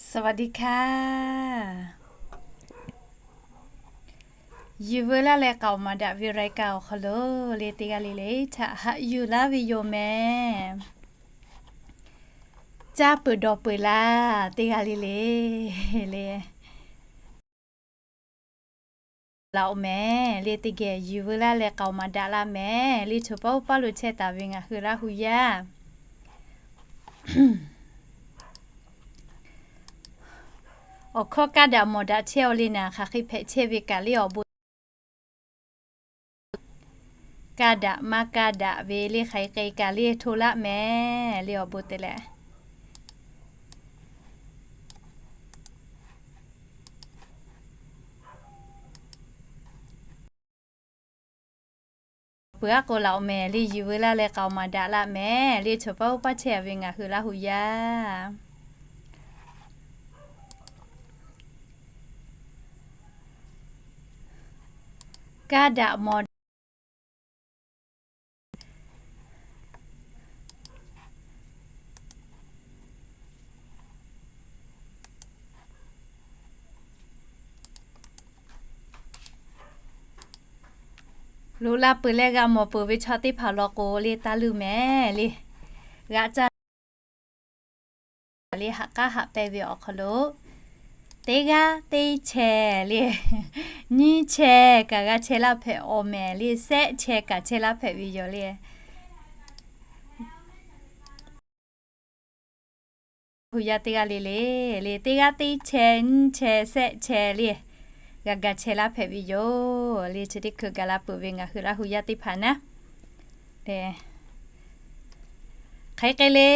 สวัสดีค่ะ Yuˬ veu laˇ leh k'aoˍ maˍ daꞈ ve รายการ awˬ hk'aw lo le teˇ g'aˇ le le htaꞈ haꞈ yuˬ laˇ ve yoˬ mehˍ. Caˇ peuˬ dawˬ peuˬ laˇ teˇ g'aˇ le le le laꞈ oˬ mehˍ le. Teˇ geh yuˬ veu laˇ leh k'aoˍ maˍ daꞈ laˇ mehˍ le. Choˬ paˇ oˇ paˇ lo chehˇ taˍ ve ngaˬ hui Laˇ hu yaˇ awˬ hkawˇ kaˇ daꞈ mawˬ daꞈ chehˇ aw le naˍ, hk'aˬ hk'e hpehꞈ chehˇ ve kaꞈ le awˬ bon kaˇ daꞈ maˇ kaˇ daꞈ ve le, hk'aˬ hk'e k'ai kaꞈ le hto laˇ mehˍ le awˬ bon te leh peuˬ aˉ k'o laꞈ oˬ mehˍ le. Yuˬ veu laˇ leh k'aoˍ maˍ daꞈ laˇ mehˍ le. Choˬ paˇ oˇ paˇ chehˇ ve ngaˬ hui Laˇ hu yaˇ kaˇ daꞈ mawˬ loꞈ la peuˬ leh g'a mawˬ peuˬ ve chaw teˇ hpaˍ law k'o le taˇ luˇ mehˍ le. G'a caˇ le haꞈ k'aˉ haꞈ pehnˇ ve awˬ hk'aw lo teˇ g'aˇ teˇ chehˇ le, nyiˇ chehˇ kaꞈ g'a chehˇ laˇ hpehꞈ awˬ mehˍ le. Sehˆ chehˇ kaꞈ chehˇ laˇ hpehꞈ ve yoˬ le. Hui yaˇ teˇ g'aˇ le le le teˇ g'aˇ teˇ chehˇ nyiˇ chehˇ sehˆ chehˇ le g'a ga chehˇ laˇ hpehꞈ ve yoˬ le. Chi teˇ hkui gaˬ la peuˬ ve ngaˬ hui Laˇ hu yaˇ teˇ hpaˍ naˉ, hk'aˬ hk'e le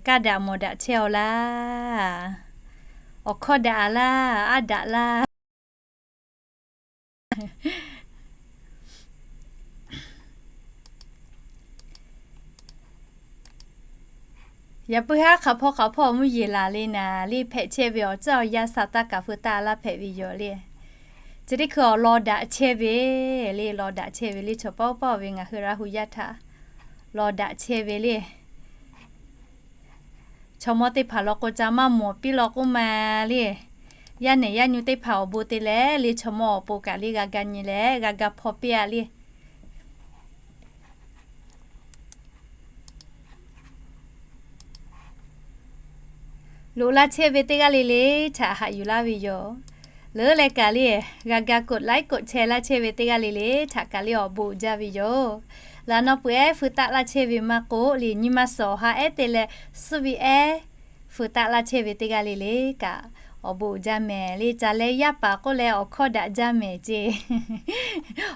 kaˇ daꞈ mawˬ daꞈ chehˇ aw laˇ, awˬ hkawˇ daꞈ laˇ, aˉ daꞈ laˇ. Yaꞈ puiˉ haˉ hk'aˬ hpawˇ hk'aˬ hpawˇ mvuhˇ yeˬ laˬ le naˍ le hpehꞈ chehˇ ve awˬ tcuhˉ awˬ yanˇ sa taˇ kaꞈ feu taˇ laˇ hpehꞈ ve yoˬ le. Chi teˇ hkui awˬ lawn daꞈ chehˇ ve le, lawn daꞈ chehˇ ve le. Choˬ paˇ oˇ paˇ ve ngaˬ hui Laˇ hu yaˇ htaꞈ lawn daꞈ chehˇ ve le. Chaw mawˇ teˇ hpaˍ law k'o ca maˇ mawˬ piˇ law k'oˆ ma le. Yaˇ nehˬ yaˇ nyu teˇ hpaˍ awˬ bon te leh le chaw mawˇ awˬ pon kaꞈ le g'a ga nyi leh g'a ga hpaw piˇ a le. Loꞈ la chehˇ ve teˇ g'aˇ le le htaꞈ haꞈ yuˬ laˇ ve yoˬ. Leuˉ leh kaꞈ le g'a ga กดไลค์ กดแชร์ laˇ chehˇ ve teˇ g'aˇ le le htaꞈ kaꞈ le awˬ bon uiˍ jaˇ ve yoˬ. Laꞈ naw peuˬ ehˉ feu taˆ laˇ chehˇ ve maˇ k'oˆ le, nyi ma suhˍ awˬ ha ehˉ te leh suhˆ ve ehˉ feu taˆ laˇ chehˇ ve teˇ g'aˇ le le kaꞈ awˬ bon uiˍ jaˇ mehˍ le. Caˬ leh yaˇ paˍ k'oˆ leh awˬ hkawˇ daꞈ jaˇ mehˍ ceˇ.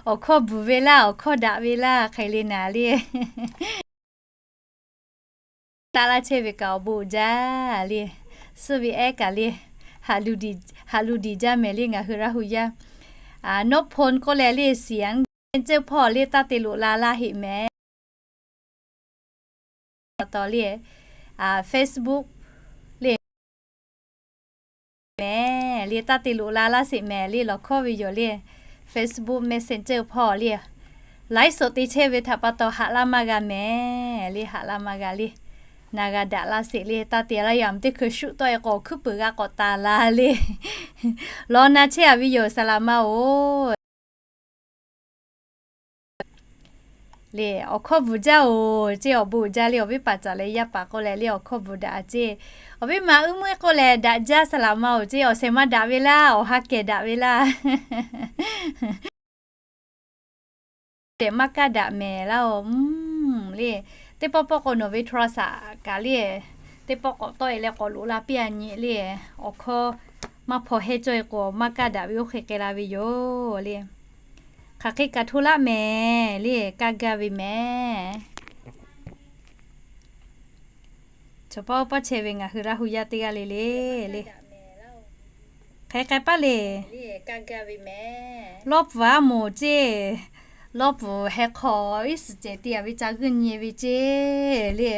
Awˬ hkawˇ bvuhˬ ve laˇ, awˬ hkawˇ daꞈ ve laˇ, hk'aˬ hk'e le naˍ le taˆ laˇ chehˇ ve kaꞈ awˬ bon uiˍ jaˇ le. Suhˆ ve ehˉ kaꞈ le haꞈ lu diˍ jaˇ mehˍ le ngaˬ hui Laˇ hu yaˇ. Note phone k'oˆ leh le siˍ aˉ ceuˇ hpawˇ le taˇ te loꞈ la laˇ heˆ mehˍ. Taw le Facebook le mehˍ le taˇ te loꞈ la laˇ sheˍ mehˍ le lawˬ hkawˇ ve yoˬ le. Facebook Messenger hpawˇ le laiˉ suhˍ te chehˇ ve htaꞈ pa taw haꞈ laˇ maˇ g'a mehˍ le, haꞈ laˇ maˇ g'a le. Na g'a daꞈ laˇ sheˍ le taˇ te laˇ yaꞈ mvuhˇ teˇ hkui shuˆ tawˆ e k'o hkuiˉ puiˍ g'a k'awꞈ taˍ la le. Lawˬ na chehˇ a ve yoˬ saˍ laˍ ma oˬ. Le awˬ hkawˇ bvuhˬ jaˇ oˬ ceˇ, awˬ bon uiˍ jaˇ le. Awˬ viˉ paˍ caˬ leh yaˇ paˍ k'oˆ leh le awˬ hkawˇ bvuhˬ daꞈ a ceˇ. Awˬ viˉ ma uiˉ meuˇ k'oˆ leh daꞈ jaˇ saˍ laˍ ma oˬ ceˇ. Awˬ shehˍ maˇ daꞈ ve laˇ, awˬ ha kehˬ daꞈ ve laˇ. Tehꞈ maˇ kaˇ daꞈ mehˍ laˇ oˬ. Le teˇ pawˆ pawˆ k'o nawˬ ve โทรศัพท์ kaꞈ le teˇ pawˆ k'awꞈ tawˆ e leh k'awꞈ loꞈ la piˇ a nyi le. Awˬ hkawˇ maˇ hpaw hehˇ cawˇ e k'o maˇ kaˇ daꞈ ve oˇ hk'e k'ai la ve yoˬ le. Hk'aˬ hk'e kaꞈ hto laˇ mehˍ le, kaˇ gaˇ ve mehˍ. Chaw pawˆ pawˆ chehˇ ve ngaˬ hui Laˇ hu yaˇ teˇ g'aˇ le le le. Hk'e k'ai paˇ le. Lawˇ pfuhˍ aˉ moˍ ceˇ. Lawˇ pfuhˍ heh hk'aw iˉ suhˍ cehˬ te a ve ca g'uiˇ nyi ve ceˇ le.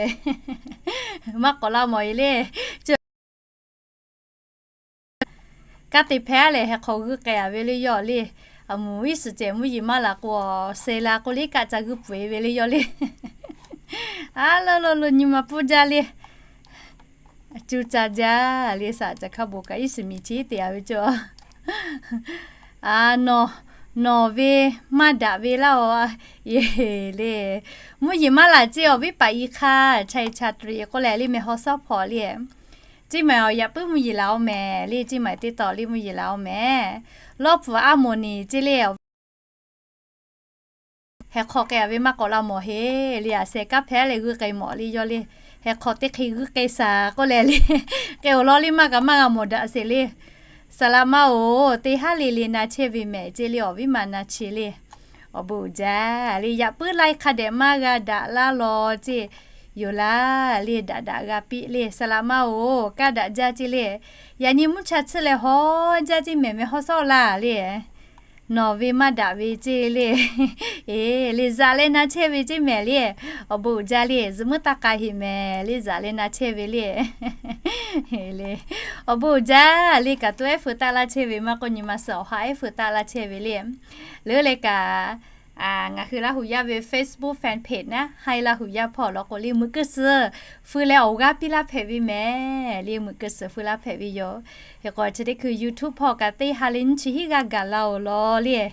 Maˇ k'awꞈ la mawˬ e le. Kaˇ te hpehˇ a lehˬ heh hk'aw g'uiˇ k'ai a ve le yawˇ le. A moˍ iˉ suhˍ cehˬ mvuhˇ yeˬ maˇ laˬ k'o, se la k'o le kaˆ ca g'uiˇ pfuhˍ e ve le yawˇ le. A lo lo lo nyi ma pfuhˇ jaˇ le. Cuˇ caˇ jaˇ le, saˍ caˍ hkaˇ bon kaꞈ iˉ shiˍ miˬ chi te-a ve cawˬ. Nawˬ, nawˬ ve maˇ daꞈ ve laˇ-oˬ le. Mvuhˇ yeˬ maˇ laˬ ceˇ, awˬ viˉ paˍ i hk'aˇ, ca e ca tuˬ e k'oˆ leh le, meh haw sawˉ hpawꞈ le. Ceˇ maˬ awˬ yaꞈ puiˉ mvuhˇ yeˬ laˬ-oˬ mehˍ le, ceˇ maˬ teˇ taw le mvuhˇ yeˬ laˬ-oˬ mehˍ. Lawˇ pfuhˍ aˉ mawˬ neˬ ceˇ le, awˬ heh hk'aw k'ai-a ve maˇ k'awꞈ la mawˬ heˆ le, a sheh kanˉ hpehꞈ leh g'uiˇ k'ai mawˬ le yawˇ le. Heh hk'aw teˇ hk'e g'uiˇ k'ai shaˍ k'oˆ leh le, k'ai-oˬ law le maˇ kaꞈ maˇ g'a mawˬ daꞈ sheˍ le. Saˍ laꞈ ma-oˬ, teˇ haˉ le le na chehˇ ve mehˍ ceˇ le, awˬ viˉ ma na chi le. Awˬ bon uiˍ jaˇ le, yaꞈ puiˉ lai hk'a dehꞈ maˇ g'a daꞈ laˇ law ceˇ yoˬ laˇ le, daꞈ daꞈ g'a piˇ le. Saˍ laꞈ ma-oˬ, kaˇ daꞈ jaˇ ceˇ le. Yaꞈ nyi mvuhˇ cha tsuhˇ leh haw jaˇ ceˇ mehˍ, meh haw sawˉ laˇ le. Nawˬ ve maˇ daꞈ ve ceˇ le. Eˬ le, zaꞈ leh na chehˇ ve ceˇ mehˍ le. Awˬ bon uiˍ jaˇ le, zuhꞈ muiˉ taˇ k'a heˍ mehˍ le, zaꞈ leh na chehˇ ve le. Le, awˬ bon uiˍ jaˇ le, kaꞈ to ehˉ feu taˆ laˇ chehˇ ve maˇ k'oˆ, nyi ma suh awˬ ha ehˉ feu taˆ laˇ chehˇ ve le. Leuˉ leh kaꞈ, ngaˬ hui Laˇ hu yaˇ ve Facebook fan page naˉ, Haiˉ Laˇ hu yaˇ hpawˇ law k'o le, meuꞈ keu suhˍ feu leh awˬ g'aˇ piˇ laˇ hpehꞈ ve mehˍ le, meuꞈ keu suhˍ feu laˇ hpehꞈ ve yoˬ. Hk'e k'o chi teˇ hkui YouTube hpawˇ kaꞈ teˇ ha le nyiˇ chi hiˉ g'aˇ gaˬ la-oˬ law le.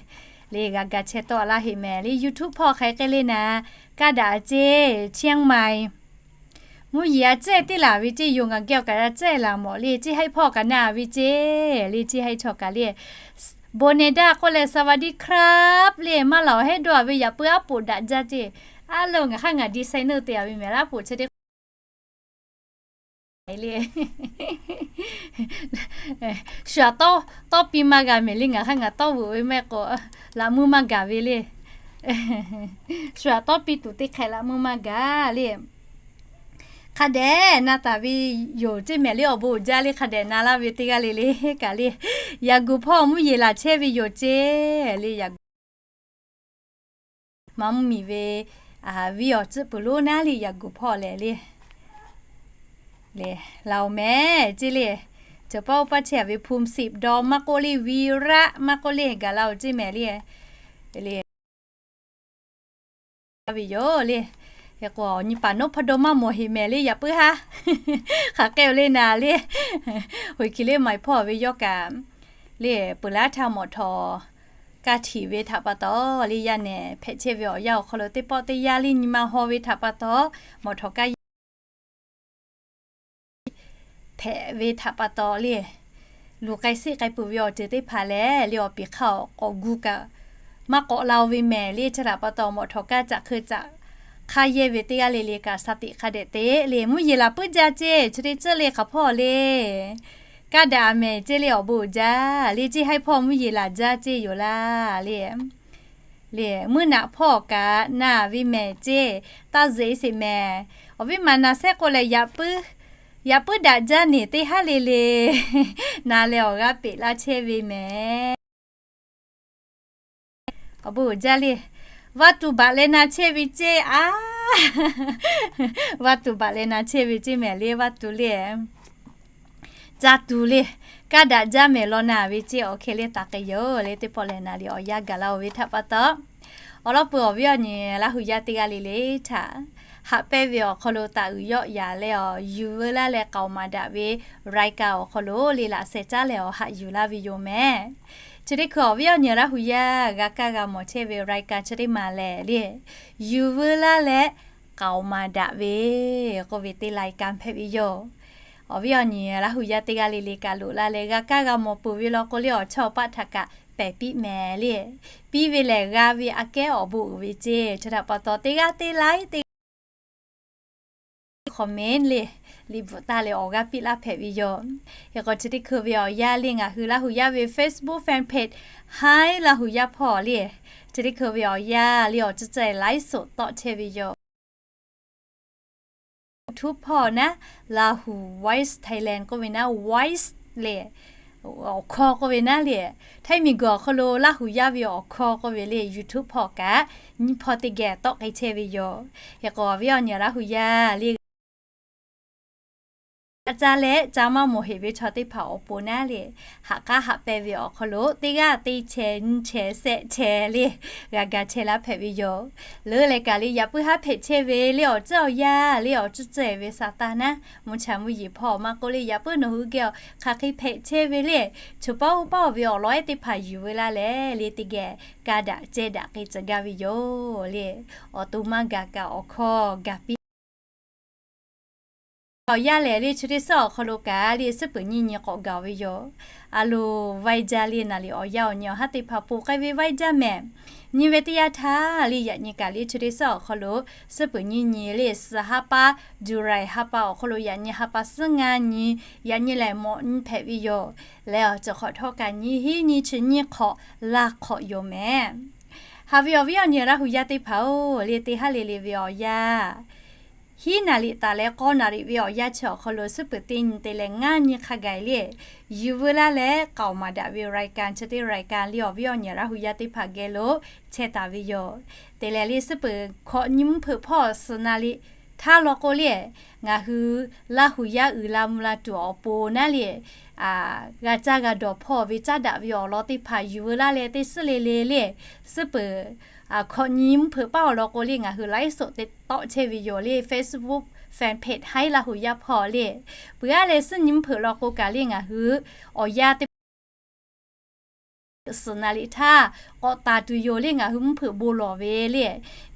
Le g'a ga chehˇ tawˆ laˇ heˆ mehˍ le, YouTube hpawˇ hk'aˬ hk'e le naˍ, kaˇ daꞈ ceˇ, Chiang Mai mvuhˇ yeˬ a ciˉ tiˉ laˬ ve ceˇ, yoˬ ngaˬ geh awˬ kaꞈ a ciˉ laˬ mawˬ le, ceˇ haiˉ hpawˇ kaꞈ na ve ceˇ le, ceˇ haiˉ chaw kaꞈ le. Bon ne daˇ k'oˆ leh สวัสดีครับ le maˇ laˬ awˬ hehˉ dawˇ-a ve yaꞈ puiˉ aˉ poꞈ daꞈ jaˇ ceˇ. A le ngaˬ hk'aˇ ngaˬ designer te-a ve mehˍ laˇ poꞈ chehˇ teˇ le. Shu-aꞈ tawˇ piˇ maˇ g'a mehˍ le, ngaˬ hk'aˇ ngaˬ tawˇ veuꞈ ve mehˆ k'o, laꞈ meuˇ maˇ gaˬ ve le. Shu-aꞈ tawˇ piˇ tuˬ teˇ hk'e laꞈ meuˇ maˇ gaˬ le. Hk'a dehꞈ na taˍ ve yoˬ ceˇ mehˍ le, awˬ bon uiˍ jaˇ le, hk'a dehꞈ na laˇ ve teˇ g'aˇ le le kaꞈ le. Yaꞈ guˬ hpawˇ mvuhˇ yeˬ laˬ chehˇ ve yoˬ ceˇ le, yaꞈ guˬ ma mvuhˇ miˬ ve viˉ awˬ tcuhˆ peuˬ lonˉ naˉ le, yaꞈ guˬ hpawˇ lehˬ le. Le, laˬ-oˬ mehˍ ceˇ le. Cawˬ paˇ oˇ paˇ chehˇ-a ve ภูมิสิบ dawˇ maˇ k'oˆ le, Virat maˇ k'oˆ le, gaˬ la-oˬ ceˇ mehˍ le. Le ve yoˬ le. Hk'e k'o nyi paˍ นพดล maˇ mawˬ heˆ mehˍ le, yaꞈ puiˉ haˉ. Hk'aˬ hk'e-o le naˍ le. Hoꞈ hkiˬ le maiˍ hpawˇ ve yawˇ kaꞈ le, peuˬ laˇ htaˇ mawꞈ htawˍ kaˇ htiꞈ ve htaꞈ pa taw le, yaˇ nehˬ hpehꞈ chehˇ ve awˬ yanˇ awˬ hk'aw lo teˇ pawˆ teˇ yanˇ le nyi ma haw ve htaꞈ pa taw, mawꞈ htawˍ kaˇ hpehꞈ ve htaꞈ pa taw le, luˬ k'ai siˆ k'ai peuˬ ve awˬ ceuˬ teˇ hpaˍ lehˬ le, awˬ piˍ hk'aˇ awˬ k'awꞈ gu kaꞈ maˇ k'awꞈ la-o ve mehˍ le. Chi htaꞈ pa taw mawꞈ htawˍ kaˇ caꞈ hkeu caꞈ hk'aˇ yehˇ ve teˇ g'aˇ le le kaꞈ สติ hk'a dehꞈ te le, mvuhˇ yeˬ laˬ puiˉ jaˇ ceˇ, chi teˇ tcuhˆ le hk'aˬ hpawˇ le. Kaˇ daꞈ mehˍ ceˇ le, awˬ bon uiˍ jaˇ le, ceˇ haiˉ hpawˇ mvuhˇ yeˬ laˬ jaˇ ceˇ yoˬ laˇ le. Le, mvuhˇ naꞈ hpawˇ kaꞈ na ve mehˍ ceˇ, taˇ zuhꞈ e sheˍ mehˍ. Awˬ viˉ ma na shehˆ k'oˆ leh, yaꞈ puiˉ daꞈ jaˇ neˬ teˇ haˉ le le na leh awˬ g'aˇ peꞈ laˇ chehˇ ve mehˍ. Awˬ bon uiˍ jaˇ le. Vaˇ tuˬ baꞈ leh na chehˇ ve ceˇ a. Vaˇ tuˬ baꞈ leh na chehˇ ve ceˇ mehˍ le, vaˇ tuˬ le. Caˇ tuˬ le. Kaˇ daꞈ jaˇ mehˍ law na ve ceˇ, awˬ hk'e le taˍ k'ai yoˬ le. Teˇ pawˆ lehˬ naˍ le awˬ yanˇ gaˬ la-o ve htaꞈ pa taw, awˬ lawn peuˬ awˬ viˉ awˬ nyi Laˇ hu yaˇ teˇ g'aˇ le le htaꞈ haꞈ pehnˇ ve awˬ hk'aw lo taˍ uiˍ yawˆ yaˍ leh awˬ yuˬ veu laˇ leh k'aoˍ maˍ daꞈ ve รายการ awˬ hk'aw lo le laꞈ sheh caˉ leh awˬ haꞈ yuˬ laˇ ve yoˬ mehˍ. Chi teˇ hkui awˬ viˉ awˬ nyi Laˇ hu yaˇ g'a kaˇ g'a mawˬ chehˇ ve รายการ chi teˇ maˬ lehˬ le, yuˬ veu laˇ leh k'aoˍ maˍ daꞈ ve k'oˆ ve teˇ รายการ hpehꞈ ve yoˬ. Awˬ viˉ awˬ nyi Laˇ hu yaˇ teˇ g'aˇ le le kaꞈ loꞈ la leh g'a kaˇ g'a mawˬ peuˬ ve law k'o le, awˬ chawˇ awˬ paˆ htaꞈ kaꞈ pehˬ piˇ mehˍ le. Piˇ ve lehˬ g'a ve aꞈ kehˉ awˬ bon uiˍ ve ceˇ. Chi htaꞈ pa taw teˇ g'aˇ teˇ ไลค์ teˇ comment le, liꞈ bvuhꞈ taˇ leh awˬ g'aˇ piˇ laˇ hpehꞈ ve yoˬ. Hk'e k'o chi teˇ hkui ve awˬ yanˇ le ngaˬ hui Laˇ hu yaˇ ve Facebook fan page Haiˉ Laˇ hu yaˇ hpawˇ le, chi teˇ hkui ve awˬ yanˇ le awˬ ceuˬ ceuˬ ไลฟ์สด tawˆ chehˇ ve yoˬ. YouTube hpawˇ naˉ, Laˇ hu Voice Thailand k'oˆ ve naˉ, voice le, awˬ hkawˇ k'oˆ ve naˉ le, Htaiˇ miˬguiˬ awˬ hk'aw lo Laˇ hu yaˇ ve awˬ hkawˇ k'oˆ ve le, YouTube hpawˇ kaꞈ nyiˇ hpawˇ teˇ geh tawˆ k'ai chehˇ ve yoˬ. Hk'e k'o awˬ viˉ awˬ nyi Laˇ hu yaˇ le ca leh ca maˇ mawˬ heꞈ ve chaw teˇ hpaˍ awˬ pon naˉ le, haꞈ k'aˉ haꞈ pehˇ ve awˬ hk'aw lo teˇ g'aˇ teˇ chehˇ nyiˇ chehˇ shehˆ chehˇ le, g'a ga chehˇ laˇ hpehꞈ ve yoˬ. Leuˉ leh kaꞈ le yaꞈ puiˉ haˉ hpehꞈ chehˇ ve le awˬ ceuˬ awˬ yanˇ le awˬ ceuˬ ceuˬ ve sa taˇ naˉ, mvuhˇ cha mvuhˇ yeˬ hpawˇ maˇ k'oˆ le yaꞈ puiˉ nawˬ hui geh awˬ hk'aˬ hk'e hpehꞈ chehˇ ve le, choˬ paˉ oˇ paˉ oˬ ve awˬ lawn ehˉ teˇ hpaˍ yuˬ veu laˇ leh le teˇ geh ka daꞈ ceh daꞈ k'ai tcuh gaˇ ve yoˬ le. Awˬ to maˇ gaˬ kaꞈ awˬ hkawˇ gaˬ piˇ. Awˬ yanˇ lehˬ le chi teˇ suhˉ awˬ hk'aw lo kaꞈ le suhˉ peuˬ nyiˇ nyi k'awꞈ gaˬ ve yoˬ. A loˍ vaiˇ jaˇ le naˍ liꞈ awˬ yanˇ awˬ nyi awˬ haˉ teˇ hpaˍ poˬ k'ai ve vaiˇ jaˇ mehˍ. Nyi ve teˇ yanˇ htaˇ le yaꞈ nyi kaꞈ le chi teˇ suhˉ awˬ hk'aw lo suhˉ peuˬ nyiˇ nyi le suhˍ ha pa, July ha pa awˬ hk'aw lo yaꞈ nyi ha pa suhˉ ngaˇ nyi, yaꞈ nyi lehˬ mawꞈ nyi hpehꞈ ve yoˬ. Leh awˬ ceuˬ hk'awꞈ htawˇ kaꞈ nyi hiˉ nyi chi nyiˇ hk'awꞈ laˇ hk'awꞈ yoˬ mehˍ. Haꞈ ve awˬ viˉ awˬ nyi Laˇ hu yaˇ teˇ hpaˍ-oˬ le, teˇ haˉ le le ve awˬ yanˇ hiˉ naˍ riˍ taˍ leh k'awˇ naˍ riˍ ve awˬ yanˇ chi awˬ hk'aw lo suhˉ peuˬ teˇ nyi te leh ngaˇ nyi hk'a gaˬ le yuˬ veu laˇ leh k'aoˍ maˍ daꞈ ve รายการ chi teˇ รายการ le awˬ viˉ awˬ nyi Laˇ hu yaˇ teˇ hpaˍ geh lo chehˇ taˍ ve yoˬ. Te leh le suhˉ peuˬ hkawꞈ nyi mvuhˇ hpeuꞈ hpawˇ suhˍ naˍ riˍ htaˇ law k'o le, ngaˬ hui Laˇ hu yaˇ uiˍ la mvuh la tuˬ awˬ pon naˉ le, g'a caˇ g'a dawˬ hpawˇ ve caˉ daꞈ ve awˬ lawn teˇ hpaˍ yuˬ veu laˇ leh teˇ suhˉ le le le suhˉ peuˬ hkawꞈ nyi mvuhˇ hpeuꞈ paˇ awˬ lawn k'o le ngaˬ hui ไลฟ์สด te tawˆ chehˇ ve yoˬ le Facebook fan page Haiˉ Laˇ hu yaˇ hpawˇ le. Peuˬ aˉ leh suhˉ nyi mvuhˇ hpeuꞈ law k'o kaꞈ le ngaˬ hui awˬ yanˇ teˇ suhˍ naˍ riˍ htaˇ k'awꞈ taˍ tuˬ yoˬ le ngaˬ hui mvuhˇ hpeuꞈ bon lawˬ ve le.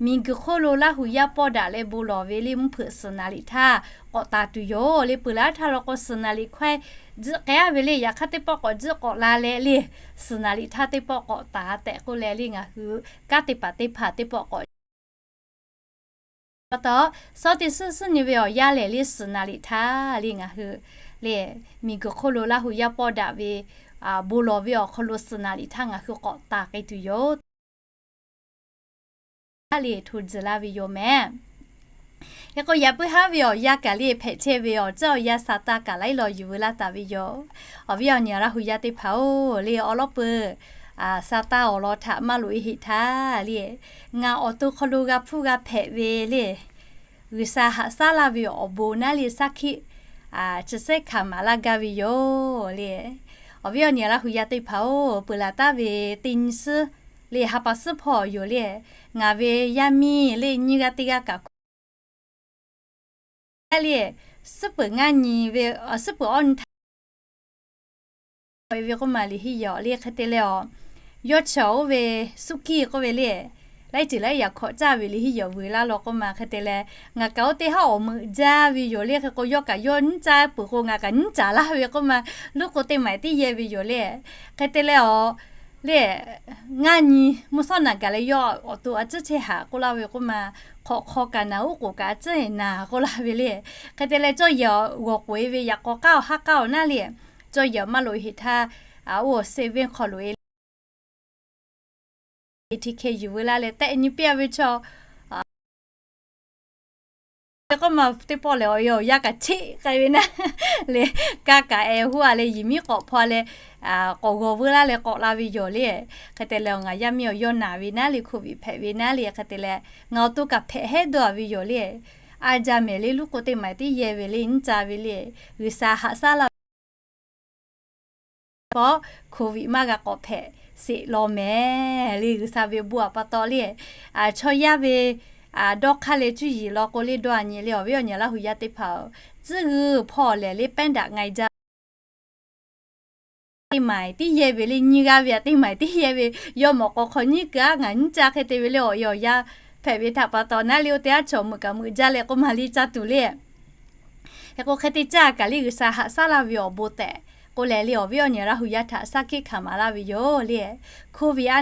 Miˬguiˬ hk'oˆ lo Laˇ hu yaˇ pawˇ daꞈ leh bon lawˬ ve le mvuhˇ hpeuꞈ suhˍ naˍ riˍ htaˇ k'awꞈ taˍ tuˬ yoˬ le. Peuˬ laˇ htaˇ law k'o suhˍ naˍ riˍ hkawehˇ jiˆ k'ai aˉ ve le yaꞈ hk'aˇ teˇ pawˆ k'awꞈ jiˆ k'awꞈ la leh le suhˍ naˍ riˍ htaˇ teˇ pawˆ k'awꞈ taˍ tehꞈ k'oˆ leh le ngaˬ hui kanˉ te paˍ teˇ hpaˍ teˇ pawˆ k'awꞈ pa taw, suhˉ teˇ suhˉ suhˉ nyi ve awˬ yanˇ lehˬ le suhˍ naˍ riˍ htaˇ le ngaˬ hui le miˬguiˬ hk'oˆ lo Laˇ hu yaˇ pawˇ daꞈ ve bon lawˬ ve awˬ hk'aw lo suhˍ naˍ riˍ htaˇ ngaˬ hui k'awꞈ taˍ k'ai tuˬ yoˬ. Aˉ le hto tzuhˬ laˇ ve yoˬ mehˍ. Hk'e k'o yaꞈ puiˉ haˉ ve awˬ yanˇ kaꞈ le hpehꞈ chehˇ ve awˬ ceuˬ awˬ yanˇ sa taˇ kaꞈ laiˉ law yuˬ veu laˇ taˍ ve yoˬ. Awˬ viˉ awˬ nyi Laˇ hu yaˇ teˇ hpaˍ-oˬ le awˬ lawn peuˬ sa taˇ awˬ lawn htaꞈ maˇ loꞈ e heˆ htaˇ le ngaˬ awˬ to hk'aw lo g'a hpuˇ g'a hpehꞈ ve le G'uiˬsha haꞈ shaˉ laˇ ve awˬ bon naˉ le shaˉ hkiˆ chi sehˉ hkanˍ maˍ laˇ gaˇ ve yoˬ le. Awˬ viˉ awˬ nyi Laˇ hu yaˇ teˇ hpaˍ-oˬ, peuˬ laˬ taˍ ve teˇ nyi suhˉ le ha pa suhˉ hpawˇ yoˬ le. Ngaˬ ve yaˇ miˇ le nyiˇ g'aˇ teˇ g'aˇ kaꞈ hk'oˆ le suhˉ peuˬ ngaˇ nyi ve suhˉ peuˬ awˇ nyi htaˇ ve k'oˆ ma liꞈ henˇ yawˬ le hk'e te leh awˬ yawˇ chi awˬ oˇ ve suhˉ hkiˆ k'oˆ ve le laiˉ ceuˬ laiˉ yaꞈ hkawꞈ caˇ ve liꞈ henˇ yawˬ vuiˬ laˇ law k'oˆ ma hk'e te leh ngaˬ kaꞈ oˇ teˇ haˉ awˬ meuꞈ jaˇ ve yoˬ le. Hk'e k'o yawˇ kaꞈ yawˇ nyiˇ caˇ peuˬ k'o ngaˬ kaꞈ nyiˇ caˇ laˇ ve k'oˆ ma, luˉ k'o teˇ maiˍ tiˉ yehˇ ve yoˬ le. Hk'e te leh awˬ le ngaˇ nyi mvuhˇ shawˉ naꞈ gaˬ leh yawˇ awˬ to a ciˉ chehˇ haꞈ k'oˆ laˇ ve k'oˆ ma, hk'awꞈ hk'aw kaꞈ naˬ oˉ k'oˍ kaꞈ a ciˉ naˬ k'oˆ laˇ ve le. Hk'e te leh cawˇ yehˬ g'awˬ k'oꞈ e ve yaꞈ k'aw k'aˉ awˬ haˉ k'aˉ awˬ naˉ le, cawˇ yehˬ maˇ loꞈ e heˆ htaˇ, oˇ awˬ seˍ venˇ hk'aw loꞈ e le, teˇ hkeh yuˬ veu laˇ leh tehˆ nyi piˇ a ve chaw k'oˆ ma teˇ pawˆ lehˬ awˬ yanˇ awˬ yanˇ kaꞈ cheˆ k'ai ve naˉ le, kaˇ kaꞈ ehˍ hoˇ a leh yiˬ miˉ k'awꞈ hpaw a leh k'awꞈ g'awˬ veu laˇ leh k'awꞈ la ve yoˬ le. Hk'e te leh ngaˬ yaˇ miˇ awˬ yawˇ naˬ ve naˉ le hk'oˆ viꞈ hpehꞈ ve naˉ le hk'e te leh ngaˬ awˬ to kaꞈ hpehꞈ hehˉ dawˇ a ve yoˬ le. A jaˇ mehˍ le luˉ k'o teˇ maiˍ tiˉ yehˇ ve le nyiˇ caˇ ve le, G'uiˬsha haꞈ shaˉ laˇ ve pawˆ hk'oˆ viꞈ maˇ g'a k'awꞈ hpehꞈ sheˍ law mehˍ le. G'uiˬsha ve bon a pa taw le chaw yaˇ ve dawˇ hk'aˇ leh cuˇ yiˍ law k'o le dawˇ a nyi le awˬ viˉ awˬ nyi Laˇ hu yaˇ teˇ hpaˍ-oˬ, tcuhˉ g'uiˬ hpawˇ lehˬ le pehˉ daꞈ nga e jaˇ teˇ maiˍ tiˉ yehˇ ve le nyiˇ g'aˇ ve a teˇ maiˍ tiˉ yehˇ ve, yawˇ mawꞈ k'aw hk'aw nyiˉ keu aˉ ngaˬ nyiˉ caˇ hk'e te ve le awˬ e awˬ yanˇ hpehꞈ ve htaꞈ pa taw naˉ le oˇ teˇ aˉ chaw meuꞈ kaꞈ meuꞈ jaˇ leh k'oˆ ma le caˇ tuˬ le. Hk'e k'o hk'e te caˇ kaꞈ le G'uiˬsha haꞈ shaˉ laˇ ve awˬ bon tehꞈ k'oˆ leh le awˬ viˉ awˬ nyi Laˇ hu yaˇ htaꞈ shaˉ hkiˆ hkanˍ maˍ laˇ ve yoˬ le. Hk'oˆ viꞈ a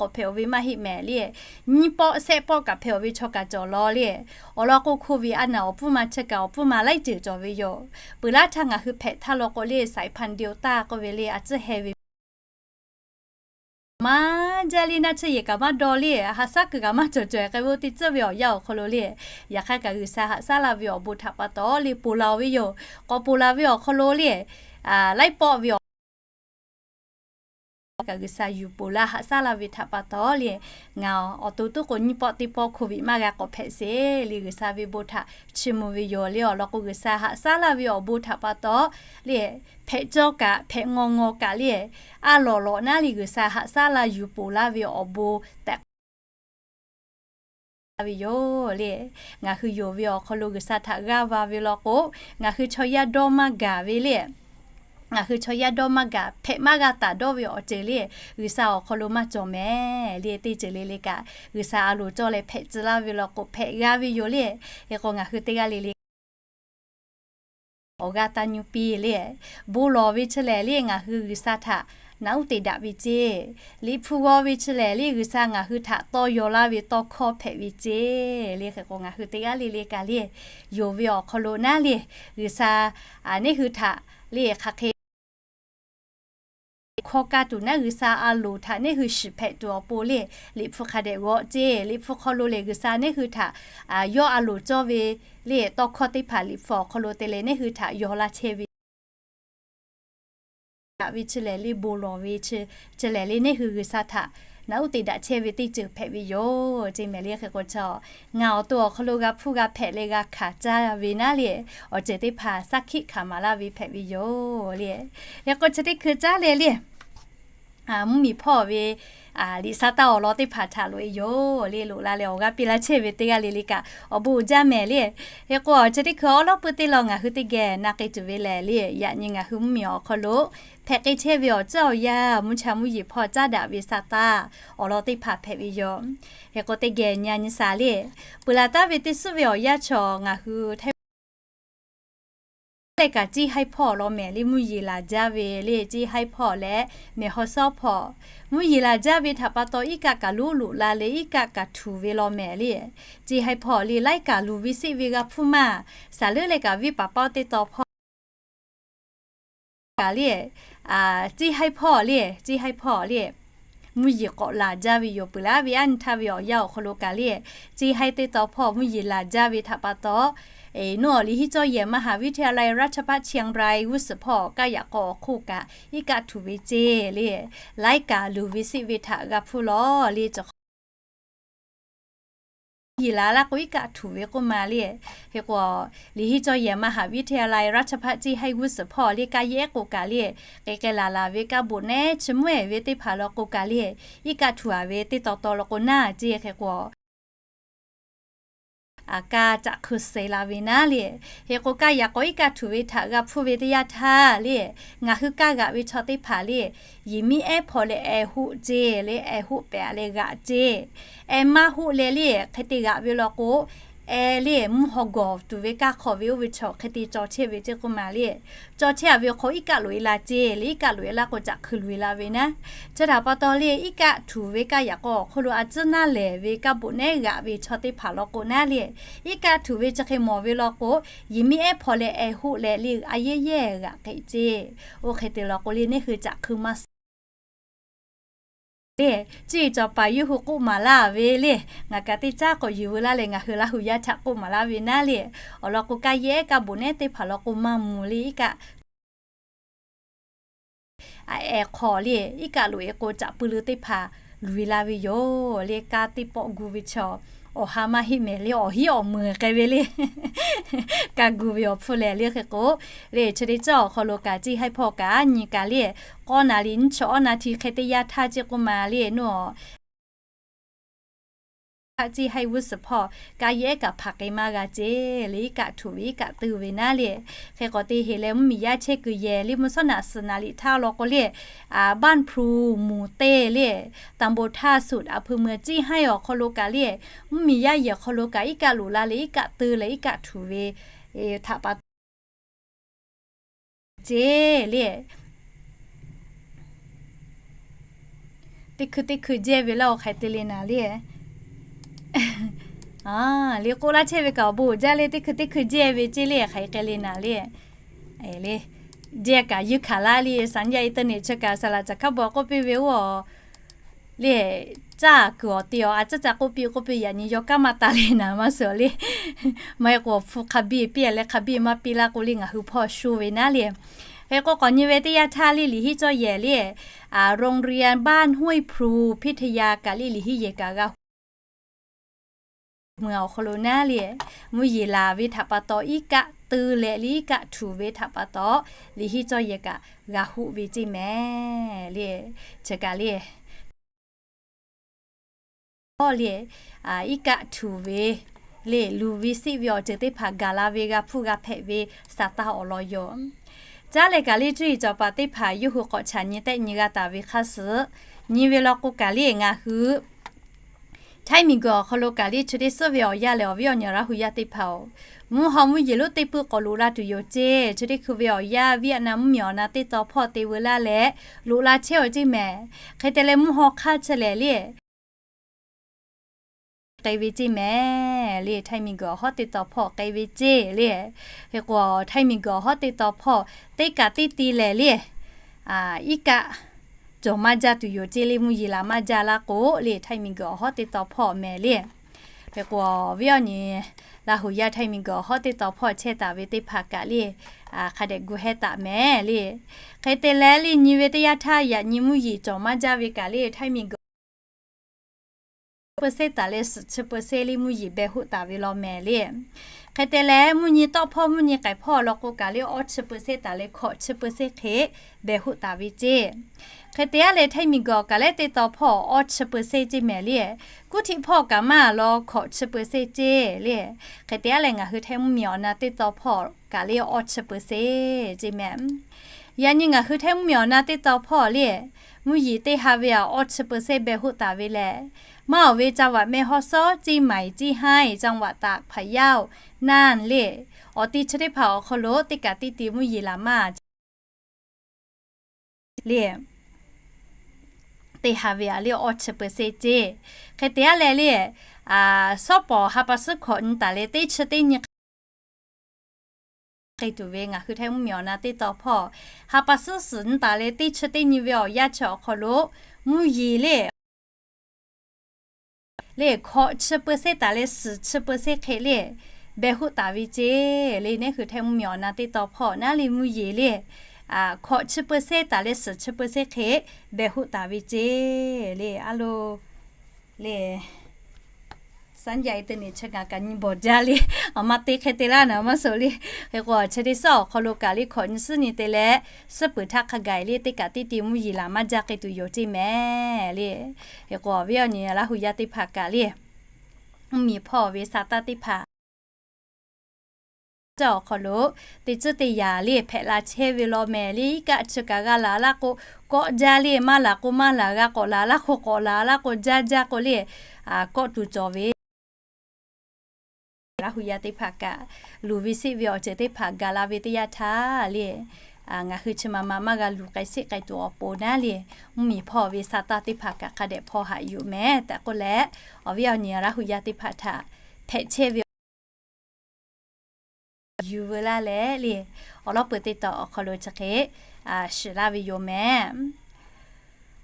k'awꞈ hpehꞈ-oˬ ve maˇ heˆ mehˍ le, nyiˇ pawˆ shehˆ pawˆ kaꞈ hpehꞈ-oˬ ve chaw kaꞈ cawˬ law le. Awˬ lawn k'o hk'oˆ viꞈ a naˬ awˬ pfuhˇ ma chi kaꞈ awˬ pfuhˇ ma laiˉ ceuˬ cawˬ ve yoˬ. Peuˬ laˇ htaˇ ngaˬ hui hpehꞈ htaˇ law k'o le สายพันธุ์ เดลต้า k'oˆ ve le a ciˉ heh ve maˇ jaˇ le naˆ tsuhˇ yehˬ kaꞈ maˇ dawˇ le, haꞈ shaˉ kuiˬ kaꞈ maˇ cawˬ cawˬ k'ai ve oˇ teˇ tcuhˇ ve awˬ yanˇ awˬ hk'aw lo le, yaꞈ hk'aˇ kaꞈ G'uiˬsha haꞈ shaˉ laˇ ve awˬ bon htaꞈ pa taw le ponˬ laˬ-oˬ ve yoˬ. K'awꞈ ponˬ laˬ ve awˬ hk'aw lo le laiˉ pawˆ ve awˬ kaꞈ G'uiˬsha yuˬ ponˬ laˇ haꞈ shaˉ laˇ ve htaꞈ pa taw le, ngaˬ awˬ to tuˉ k'o nyiˇ pawˆ teˇ pawˆ Covid maˇ g'a k'awꞈ hpehꞈ sheˍ le, G'uiˬsha ve bon htaꞈ chiˇ mvuh ve yoˬ le. Awˬ lawn k'o, G'uiˬsha haꞈ shaˉ laˇ ve awˬ bon htaꞈ pa taw le, hpehꞈ cawˇ kaꞈ hpehꞈ ngaw ngaw kaꞈ le, a lawꞈ lawꞈ naˉ le G'uiˬsha haꞈ shaˉ laˇ yuˬ ponˬ laˇ ve awˬ bon tehꞈ ve yoˬ le. Ngaˬ hui yonˍ ve awˬ hk'aw lo G'uiˬsha htaꞈ g'aˇ va ve law k'o, ngaˬ hui chaw yaˇ dawˇ maˇ gaˬ ve le, ngaˬ hui chaw yaˇ dawˇ maˇ gaˬ, hpehꞈ maˇ g'a taˍ dawˇ ve awˬ ceuˬ le, G'uiˬsha awˬ hk'aw lo maˇ cawˬ mehˍ le. Teˇ ceuˬ le le kaꞈ G'uiˬsha a loˍ cawˇ leh hpehꞈ tcuh laˇ ve law k'o, hpehꞈ g'a ve yoˬ le. Hk'e k'o, ngaˬ hui teˇ g'aˇ le le awˬ g'aˇ taˇ nyu piˇ le. Bon lawˬ ve chi lehˬ le, ngaˬ hui G'uiˬsha htaꞈ naꞈ uˉ te daꞈ ve ceˇ. Liꞈ hpu g'aw ve chi lehˬ le, G'uiˬsha ngaˬ hui htaꞈ tawˇ yaw laˇ ve tawˇ hkawˇ hpehꞈ ve ceˇ le. Hk'e k'o, ngaˬ hui teˇ g'aˇ le le kaꞈ le, yonˍ ve awˬ hk'aw lo naˉ le, G'uiˬsha neˇ hui htaꞈ le hk'aˬ hk'e hkawˇ kaˇ tuˬ naˉ, G'uiˬsha a loˍ htaꞈ neˇ hui shiˍ hpehꞈ tuˬ awˬ pon le, Liꞈ hpu hk'a dehꞈ g'aw ceˇ. Liꞈ hpu hk'aw lo lehˬ, G'uiˬsha neˇ hui htaꞈ yawˇ a loˍ cawˇ ve le tawˇ hkawˇ teˇ hpaˍ Liꞈ hpu awˬ hk'aw lo te leh neˇ hui htaꞈ yaw laˇ chehˇ ve daꞈ ve chi lehˬ le, bon lawˬ ve chi lehˬ le, neˇ hui G'uiˬsha htaꞈ naꞈ uˉ te daꞈ chehˇ ve teˇ ceuˬ hpehꞈ ve yoˬ ceˇ mehˍ le. Hk'e k'o, chaw ngaˬ awˬ to awˬ hk'aw lo g'a hpuˇ g'a hpehꞈ leh g'a hkanˍ caˇ ve naˉ le, awˬ ceuˬ teˇ hpaˍ shaˉ hkiˆ hkanˍ maˍ laˇ ve hpehꞈ ve yoˬ le. Hk'e k'o, chi teˇ hkui caˉ leh le, mvuhˇmiˬ hpawˇ ve liꞈ sa taˇ awˬ lawn teˇ hpaˍ htaꞈ loꞈ e yoˬ le. Loꞈ la leh awˬ g'aˇ piˇ laˇ chehˇ ve teˇ g'aˇ le le kaꞈ awˬ bon uiˍ jaˇ mehˍ le. Hk'e k'o, chi teˇ hkui awˉ lawˉ puiˉ teˇ law ngaˬ hui teˇ geh na k'ai tuˬ ve lehˬ le, yaꞈ nyi ngaˬ hui mvuhˇmiˬ awˬ hk'aw lo hpehꞈ k'ai chehˇ ve awˬ ceuˬ awˬ yanˇ, mvuhˇ cha mvuhˇ yeˬ hpawˇ caˉ daꞈ ve sa taˇ awˬ lawn teˇ hpaˍ hpehꞈ ve yoˬ. Hk'e k'o, teˇ geh nyi a nyi sa le, peuˬ laˬ taˍ ve teˇ suhˉ ve awˬ yanˇ chaw ngaˬ hui Htaiˇ leh kaꞈ Ciˇ Haiˇ hpawˇ awˬ lawn mehˍ le, mvuhˇ yeˬ laˬ jaˇ ve le, Ciˇ Haiˇ hpawˇ leh mehˬ haw sawˉ hpawˇ, mvuhˇ yeˬ laˬ jaˇ ve htaꞈ pa taw iˉ kaˆ kaꞈ luˉ loꞈ la leh iˉ kaˆ kaꞈ htuꞈ ve law mehˍ le. Ciˇ Haiˇ hpawˇ le laiˉ kaꞈ luˬ ve seˆ ve g'a hpuˇ maˇ, saˍ leuˉ leh kaꞈ viˉ paˍ paˇ teˇ taw hpawˇ kaꞈ le, Ciˇ Haiˇ hpawˇ le, Ciˇ Haiˇ hpawˇ le, mvuhˇ yeˬ k'awꞈ laˬ jaˇ ve yoˬ. Peuˬ laˬ ve aˉ nyi htaˇ ve awˬ yanˇ awˬ hk'aw lo kaꞈ le, Ciˇ Haiˇ teˇ taw hpawˇ mvuhˇ yeˬ laˬ jaˇ ve htaꞈ pa taw, nawˬ awˬ liꞈ hiˉ cawˇ yehˬ มหาวิทยาลัยราชภัฏเชียงราย wuˇ suhˍ hpawˇ kaˇ yaꞈ k'aw awˬ hk'oˆ kaꞈ iˉ kaˆ htuꞈ ve ceˇ le, laiˉ kaꞈ luˬ ve seˆ ve htaꞈ g'a hpuˇ lawˬ le. Cawˬ hk'aw yeˬ laˬ laˇ k'o iˉ kaˆ htuꞈ ve k'oˆ ma le. Hk'e k'o, liꞈ hiˉ cawˇ yehˬ มหาวิทยาลัยราชภัฏ Ciˇ Haiˇ wuˇ suhˍ hpawˇ le kaˇ yehˉ k'o kaꞈ le, k'ai k'ai laˬ laˬ ve kaˇ boꞈ nehˉ chi mvuhˇ ehˍ ve teˇ hpaˍ law k'o kaꞈ le, iˉ kaˆ htuꞈ a ve teˇ taw taw law k'o naˇ ceˇ. Hk'e k'o, a kaˇ caꞈ hkui suh la ve naˉ le. Hk'e k'o, kaˇ yaꞈ k'aw iˉ kaˆ htuꞈ ve htaꞈ g'a hpuˇ ve teˇ yanˇ htaˇ le, ngaˬ hui kaˇ g'aꞈ ve chaw teˇ hpaˍ le, yehˬ miˉ ehˉ hpawˇ leh eh hoˆ ceˇ le, eh hoˆ pehꞈ leh g'aꞈ ceˇ. Eh maˇ hoˆ leh le hk'e te g'aꞈ ve law k'o, eh le mvuhˇ haw gawˬ tuˬ ve kaˇ hk'aw ve oˇ ve chaw hk'e te caw chehˇ ve ceˇ k'oˆ ma le. Caw chehˇ a ve hk'aw iˉ kaˆ loꞈ e la ceˇ le, iˉ kaˆ loꞈ e laˇ k'o caꞈ hkui loꞈ e la ve naˉ. Chi htaꞈ pa taw le, iˉ kaˆ htuꞈ ve kaˇ yaꞈ k'aw awˬ hk'oˆ lo a tcuhˉ naˇ lehˬ ve kaˇ boꞈ nehˉ g'aꞈ ve chaw teˇ hpaˍ law k'o naˉ le, iˉ kaˆ htuꞈ ve chi hk'e mawˬ ve law k'o, yehˬ miˉ ehˉ hpawˇ leh eh hoˆ leh le a yehˉ yehˇ g'aꞈ k'ai ceˇ. Oˇ hk'e te law k'o le, neˇ hui caꞈ hkui maˇ suh le, ciˇ cawˬ paˍ yawˇ hui k'oˆ maˍ laˇ ve le, ngaˬ kaꞈ teˇ caˉ k'awꞈ yuˬ veu laˇ leh ngaˬ hui Laˇ hu yaˇ htaꞈ k'oˆ maˍ laˇ ve naˉ le, awˬ lawn k'o, kaˇ yehˉ kaˇ boꞈ nehˉ teˇ hpaˍ law k'o maˇ mvuh le, iˉ kaˆ a eh hk'aw le, iˉ kaˆ loꞈ e k'o caꞈ pui leu teˇ hpaˍ luˬ e la ve yoˬ le. Kaˇ teˇ pawˆ gu ve chaw awˬ ha maˇ heˆ mehˍ le, awˬ hiˉ awˬ meuˍ k'ai ve le. Kaˇ gu ve awˬ hpfuhˇ lehˬ le. Hk'e k'o, le chi teˇ caˉ awˬ hk'aw lo kaꞈ Ciˇ Haiˇ hpawˇ kaꞈ nyi kaꞈ le, k'awˇ naˍ riˍ nyiˇ chi awˇ naˍ htiꞈ hk'e teˇ yanˇ htaˇ ceˇ k'oˆ ma le, nawˬ Ciˇ Haiˇ wuˇ suhˍ hpawˇ kaˇ yehˉ kaꞈ hpaˍ k'ai maˇ g'a ceˇ le, iˉ kaˆ htuꞈ ve iˉ kaˆ teu ve naˉ le. Hk'e k'awꞈ te heˍ leh mvuhˇmiˬ yaˇ chehˇ kuiˬ yehˬ le, mvuhˇ shawˉ naꞈ suhˍ naˍ liꞈ htaˇ law k'o le, Banˇ hpu muˬ teˇ le, ตำบลท่าสุด อำเภอเมือง Ciˇ Haiˇ awˬ hk'aw lo kaꞈ le, mvuhˇmiˬ yaˇ yehˬ awˬ hk'aw lo kaꞈ iˉ kaˆ loꞈ la leh iˉ kaˆ teu leh iˉ kaˆ htuꞈ ve htaꞈ pa taw ceˇ le. Teˇ hkui teˇ hkui jehˇ ve laˇ-oˬ, hk'aˬ hk'e te le naˍ le. Le k'oˆ laˇ chehˇ ve kaꞈ awˬ bon jaˇ le, teˇ hkui teˇ hkui jehˇ ve ceˇ le, hk'aˬ hk'e te le naˍ le. Le, jehˇ kaꞈ yuˇ hkanˍ laˇ le, สัญญาณอินเทอร์เน็ต chi kaꞈ saˍ laꞈ caˬ hkaˉ bon k'oˆ piˇ ve oˇ le, caˇ kuiˬ awˬ te awˬ a caˇ ca k'oˆ piˇ k'oˆ piˇ, yaꞈ nyi yawˇ kaˉ maˇ taˍ le naˍ maˇ suhˍ le. Maˇ heˆ k'o awˬ hpfuhˇ hk'a biˇ piˇ leh hk'a biˇ maˇ piˇ laˇ k'o le ngaˬ hui hpawˇ sho ve naˉ le. Hk'e k'o k'awꞈ nyi ve teˇ yanˇ htaˇ le, liꞈ hiˉ cawˇ yehˬ le, โรงเรียนบ้านห้วยพลูพิทยา kaꞈ le liꞈ hiˉ yehˬ kaꞈ g'a hu mui awˬ hk'aw lo naˉ le, mvuhˇ yeˬ laˬ ve htaꞈ pa taw iˉ kaˆ teu leh le iˉ kaˆ htuꞈ ve htaꞈ pa taw, liꞈ hiˉ cawˇ yehˬ kaꞈ g'a hoˆ ve ceˇ mehˍ le. Chi kaꞈ le le, iˉ kaˆ htuꞈ ve le, luˬ ve siˆ ve awˬ ceuˬ teˇ hpaˍ gaˬ la ve g'a hpuˇ g'a hpehꞈ ve saˍ taˇ awˬ lawn yoˬ. Caˉ leh kaꞈ le cuˇ yiˍ cawˬ paˍ teˇ hpaˍ yawˇ hui k'awꞈ chaꞈ nyi tehˆ nyi g'a taˍ ve hk'a suhˍ, nyi ve law k'o kaꞈ le ngaˬ hui Htaiˇ miˬguiˬ awˬ hk'aw lo kaꞈ le chi teˇ suhˉ ve awˬ yanˇ lehˬ, awˬ viˉ awˬ nyi Laˇ hu yaˇ teˇ hpaˍ-oˬ, mvuhˇ haw mvuhˇ yeˬ lonˉ teˇ puiˇ k'awꞈ loꞈ la tuˬ yoˬ ceˇ. Chi teˇ hkui ve awˬ yanˇ Vietnam mvuhˇmiˬ awˬ na teˇ taw hpawˇ te veu laˇ leh, loꞈ la chehˇ-oˬ ceˇ mehˍ. Hk'e te leh mvuhˇ haw hk'aˇ chi lehˬ le k'ai ve ceˇ mehˍ le. Htaiˇ miˬguiˬ awˬ hawˉ teˇ taw hpawˇ k'ai ve ceˇ le. Hk'e k'o, Htaiˇ miˬguiˬ awˬ hawˉ teˇ taw hpawˇ teˇ kaꞈ teˇ ti lehˬ le, iˉ kaˆ cawˬ maˇ jaˇ tuˬ yoˬ ceˇ le, mvuhˇ yeˬ laˬ maˇ jaˇ laˇ k'o le, Htaiˇ miˬguiˬ awˬ hawˉ teˇ taw hpawˇ mehˍ le. Hk'e k'o, awˬ viˉ awˬ nyi Laˇ hu yaˇ Htaiˇ miˬguiˬ awˬ hawˉ teˇ taw hpawˇ chehˇ taˍ ve teˇ hpaˍ kaꞈ le, hk'a dehꞈ gu heh taˍ mehˍ le. Hk'e te leh le nyi ve teˇ yanˇ htaˇ yaꞈ nyi mvuhˇ yeˬ cawˬ maˇ jaˇ ve kaꞈ le, Htaiˇ miˬguiˬ chi เปอร์เซ็นต์ taˍ leh suhˍ chi เปอร์เซ็นต์ le mvuhˇ yeˬ beh hoˆ taˍ ve law mehˍ le. Hk'e te leh mvuhˇ nyi tawˆ hpawˇ mvuhˇ nyi k'ai hpawˇ law k'o kaꞈ le awˇ chi เปอร์เซ็นต์ taˍ leh hkawꞈ chi เปอร์เซ็นต์ hk'e beh hoˆ taˍ ve ceˇ. Hk'e te aˉ leh Htaiˇ miˬguiˬ kaꞈ le teˇ taw hpawˇ awˇ chi เปอร์เซ็นต์ ceˇ mehˍ le. Kuˇ htiˆ hpawˇ kaꞈ maˇ law hkawꞈ chi เปอร์เซ็นต์ ceˇ le. Hk'e te aˉ leh ngaˬ hui Htaiˇ mvuhˇmiˬ awˬ na teˇ taw hpawˇ kaꞈ le awˇ chi เปอร์เซ็นต์ ceˇ mehˍ. Yaꞈ nyi ngaˬ hui Htaiˇ mvuhˇmiˬ awˬ na teˇ taw hpawˇ le, mvuhˇ yeˬ teˇ ha ve awˇ chi เปอร์เซ็นต์ beh hoˆ taˍ ve lehˬ, maˇ awˬ ve จังหวัดแม่ฮ่องสอน เชียงใหม่ เชียงราย จังหวัดตาก พะเยา น่าน le, awˬ ti chi teˇ hpaˍ awˬ hk'aw lo teˇ kaꞈ teˇ ti mvuhˇ yeˬ laˬ maˇ le, teˇ ha ve a le awˇ chi เปอร์เซ็นต์ ceˇ. Hk'e te aˉ leh le, shawˉ pawˍ ha pa suhˉ hkawꞈ nyi taˍ leh teˇ chi teˇ nyi hk'e tuˬ ve ngaˬ hui Htaiˇ mvuhˇmiˬ awˬ na teˇ taw hpawˇ ha pa suhˉ suhˍ nyi taˍ leh teˇ chi teˇ nyi ve awˬ yanˇ chi awˬ hk'aw lo mvuhˇ yeˬ le le hkawꞈ chi เปอร์เซ็นต์ taˍ leh suhˍ chi เปอร์เซ็นต์ hk'e le beh hoˆ taˍ ve ceˇ le. Ngaˬ hui Htaiˇ mvuhˇmiˬ awˬ na teˇ taw hpawˇ naˉ le mvuhˇ yeˬ le hkawꞈ chi เปอร์เซ็นต์ taˍ leh suhˍ chi เปอร์เซ็นต์ hk'e beh hoˆ taˍ ve ceˇ le. A lo le, saˉ jaˇ e teˇ nyi chi ngaˬ kaꞈ nyi bawˬ jaˇ le. Awˬ ma te hk'e te laˇ naˍ maˇ suh le. Hk'e k'o chi teˇ suhˉ awˬ hk'aw lo kaꞈ le hkawꞈ nyi suhˉ nyi te leh, suhˉ peuˬ htaˇ hk'a gaˬ le teˇ kaꞈ teˇ ti mvuhˇ yeˬ laˬ maˇ jaˇ hk'e tuˬ yoˬ ceˇ mehˍ le. Hk'e k'o awˬ viˉ awˬ nyi Laˇ hu yaˇ teˇ hpaˍ kaꞈ le, mvuhˇmiˬ hpawˇ ve sa taˇ teˇ hpaˍ awˬ hk'aw lo teˇ tcuhˉ teˇ yaꞈ le hpehꞈ la chehˇ ve law mehˍ le. Iˉ kaˆ chi kaꞈ g'a laˬ laˇ k'o kawˆ jaˇ le, maˇ laˬ k'o maˇ laˬ, g'a k'awꞈ laˬ laˇ k'o k'awꞈ laˬ laˇ k'o jaˇ jaˇ k'o le, kawˆ tuˬ cawˬ ve Laˇ hu yaˇ teˇ hpaˍ kaꞈ luˬ ve siˆ ve awˬ ceuˬ teˇ hpaˍ gaˬ la ve teˇ yanˇ htaˇ le, ngaˬ hui chi ma ma maˇ g'a luˬ k'ai siˆ k'ai tuˬ awˬ pon naˉ le, mvuhˇmiˬ hpawˇ ve sa taˇ teˇ hpaˍ kaꞈ hk'a dehꞈ hpaw haꞈ yuˬ mehˍ tehꞈ k'oˆ leh, awˬ viˉ awˬ nyi Laˇ hu yaˇ teˇ hpaˍ htaꞈ hpehꞈ chehˇ ve yuˬ veu laˇ leh le, awˬ lawˉ peuˬ teˇ taw awˬ hk'aw lo chi hk'e shiˍ laˇ ve yoˬ mehˍ.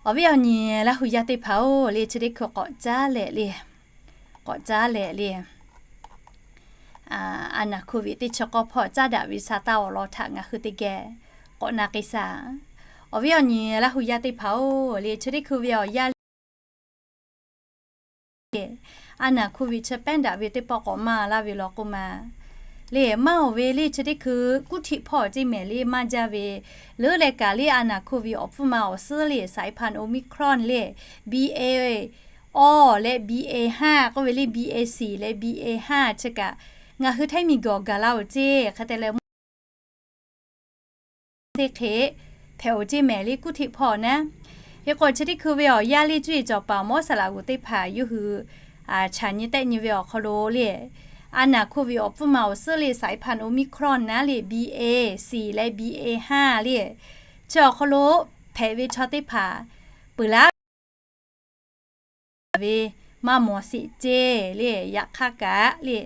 Awˬ viˉ awˬ nyi Laˇ hu yaˇ teˇ hpaˍ-oˬ le, chi teˇ hkui k'awꞈ caˉ leh le, k'awꞈ caˉ leh le, a naˍ hkuˇ ve teˇ chi k'awˇ hpawˇ caˉ daꞈ ve sa taˇ awˬ lawn htaꞈ ngaˬ hui teˇ geh k'awꞈ na k'ai shaˍ. Awˬ viˉ awˬ nyi Laˇ hu yaˇ teˇ hpaˍ-oˬ le, chi teˇ hkui ve awˬ yanˇ le, a naˍ hkuˇ ve chi pehˉ daꞈ ve teˇ pawˆ k'awꞈ maˇ laˇ ve law k'oˆ ma le, maˇ awˬ ve le chi teˇ hkui kuˇ htiˆ hpawˇ ceˇ mehˍ le maˇ jaˇ ve, leuˉ leh kaꞈ le a naˍ hkuˇ ve awˬ hpfuhˇ ma awˬ suhˉ le สายพันธุ์ Omicron le, B A awˇ leh B A haˇ k'oˆ ve le, B A สี่ leh B A haˇ chi kaꞈ ngaˬ hui Htaiˇ miˬguiˬ awˬ gaˬ la-oˬ ceˇ. Hk'e te leh mvuhˇ teˇ hk'e hpehꞈ-oˬ ceˇ mehˍ le kuˇ htiˆ hpawˇ naˉ. Hk'e k'o chi teˇ hkui ve awˬ yanˇ le cuˇ yiˍ cawˬ paˍ mawˇ saˍ laꞈ g'uˬ teˇ hpaˍ yawˇ hui chaꞈ nyi tehˆ nyi ve awˬ hk'aw lo le, a naˍ hkuˇ ve awˬ hpfuhˇ ma awˬ suhˉ le สายพันธุ์ Omicron naˉ le, B A สี่ leh B A haˇ le, chi awˬ hk'aw lo hpehꞈ ve chaw teˇ hpaˍ peuˬ laˇ ve maˇ mawˬ sheˍ ceˇ le. Yaꞈ hk'aˇ kaꞈ le,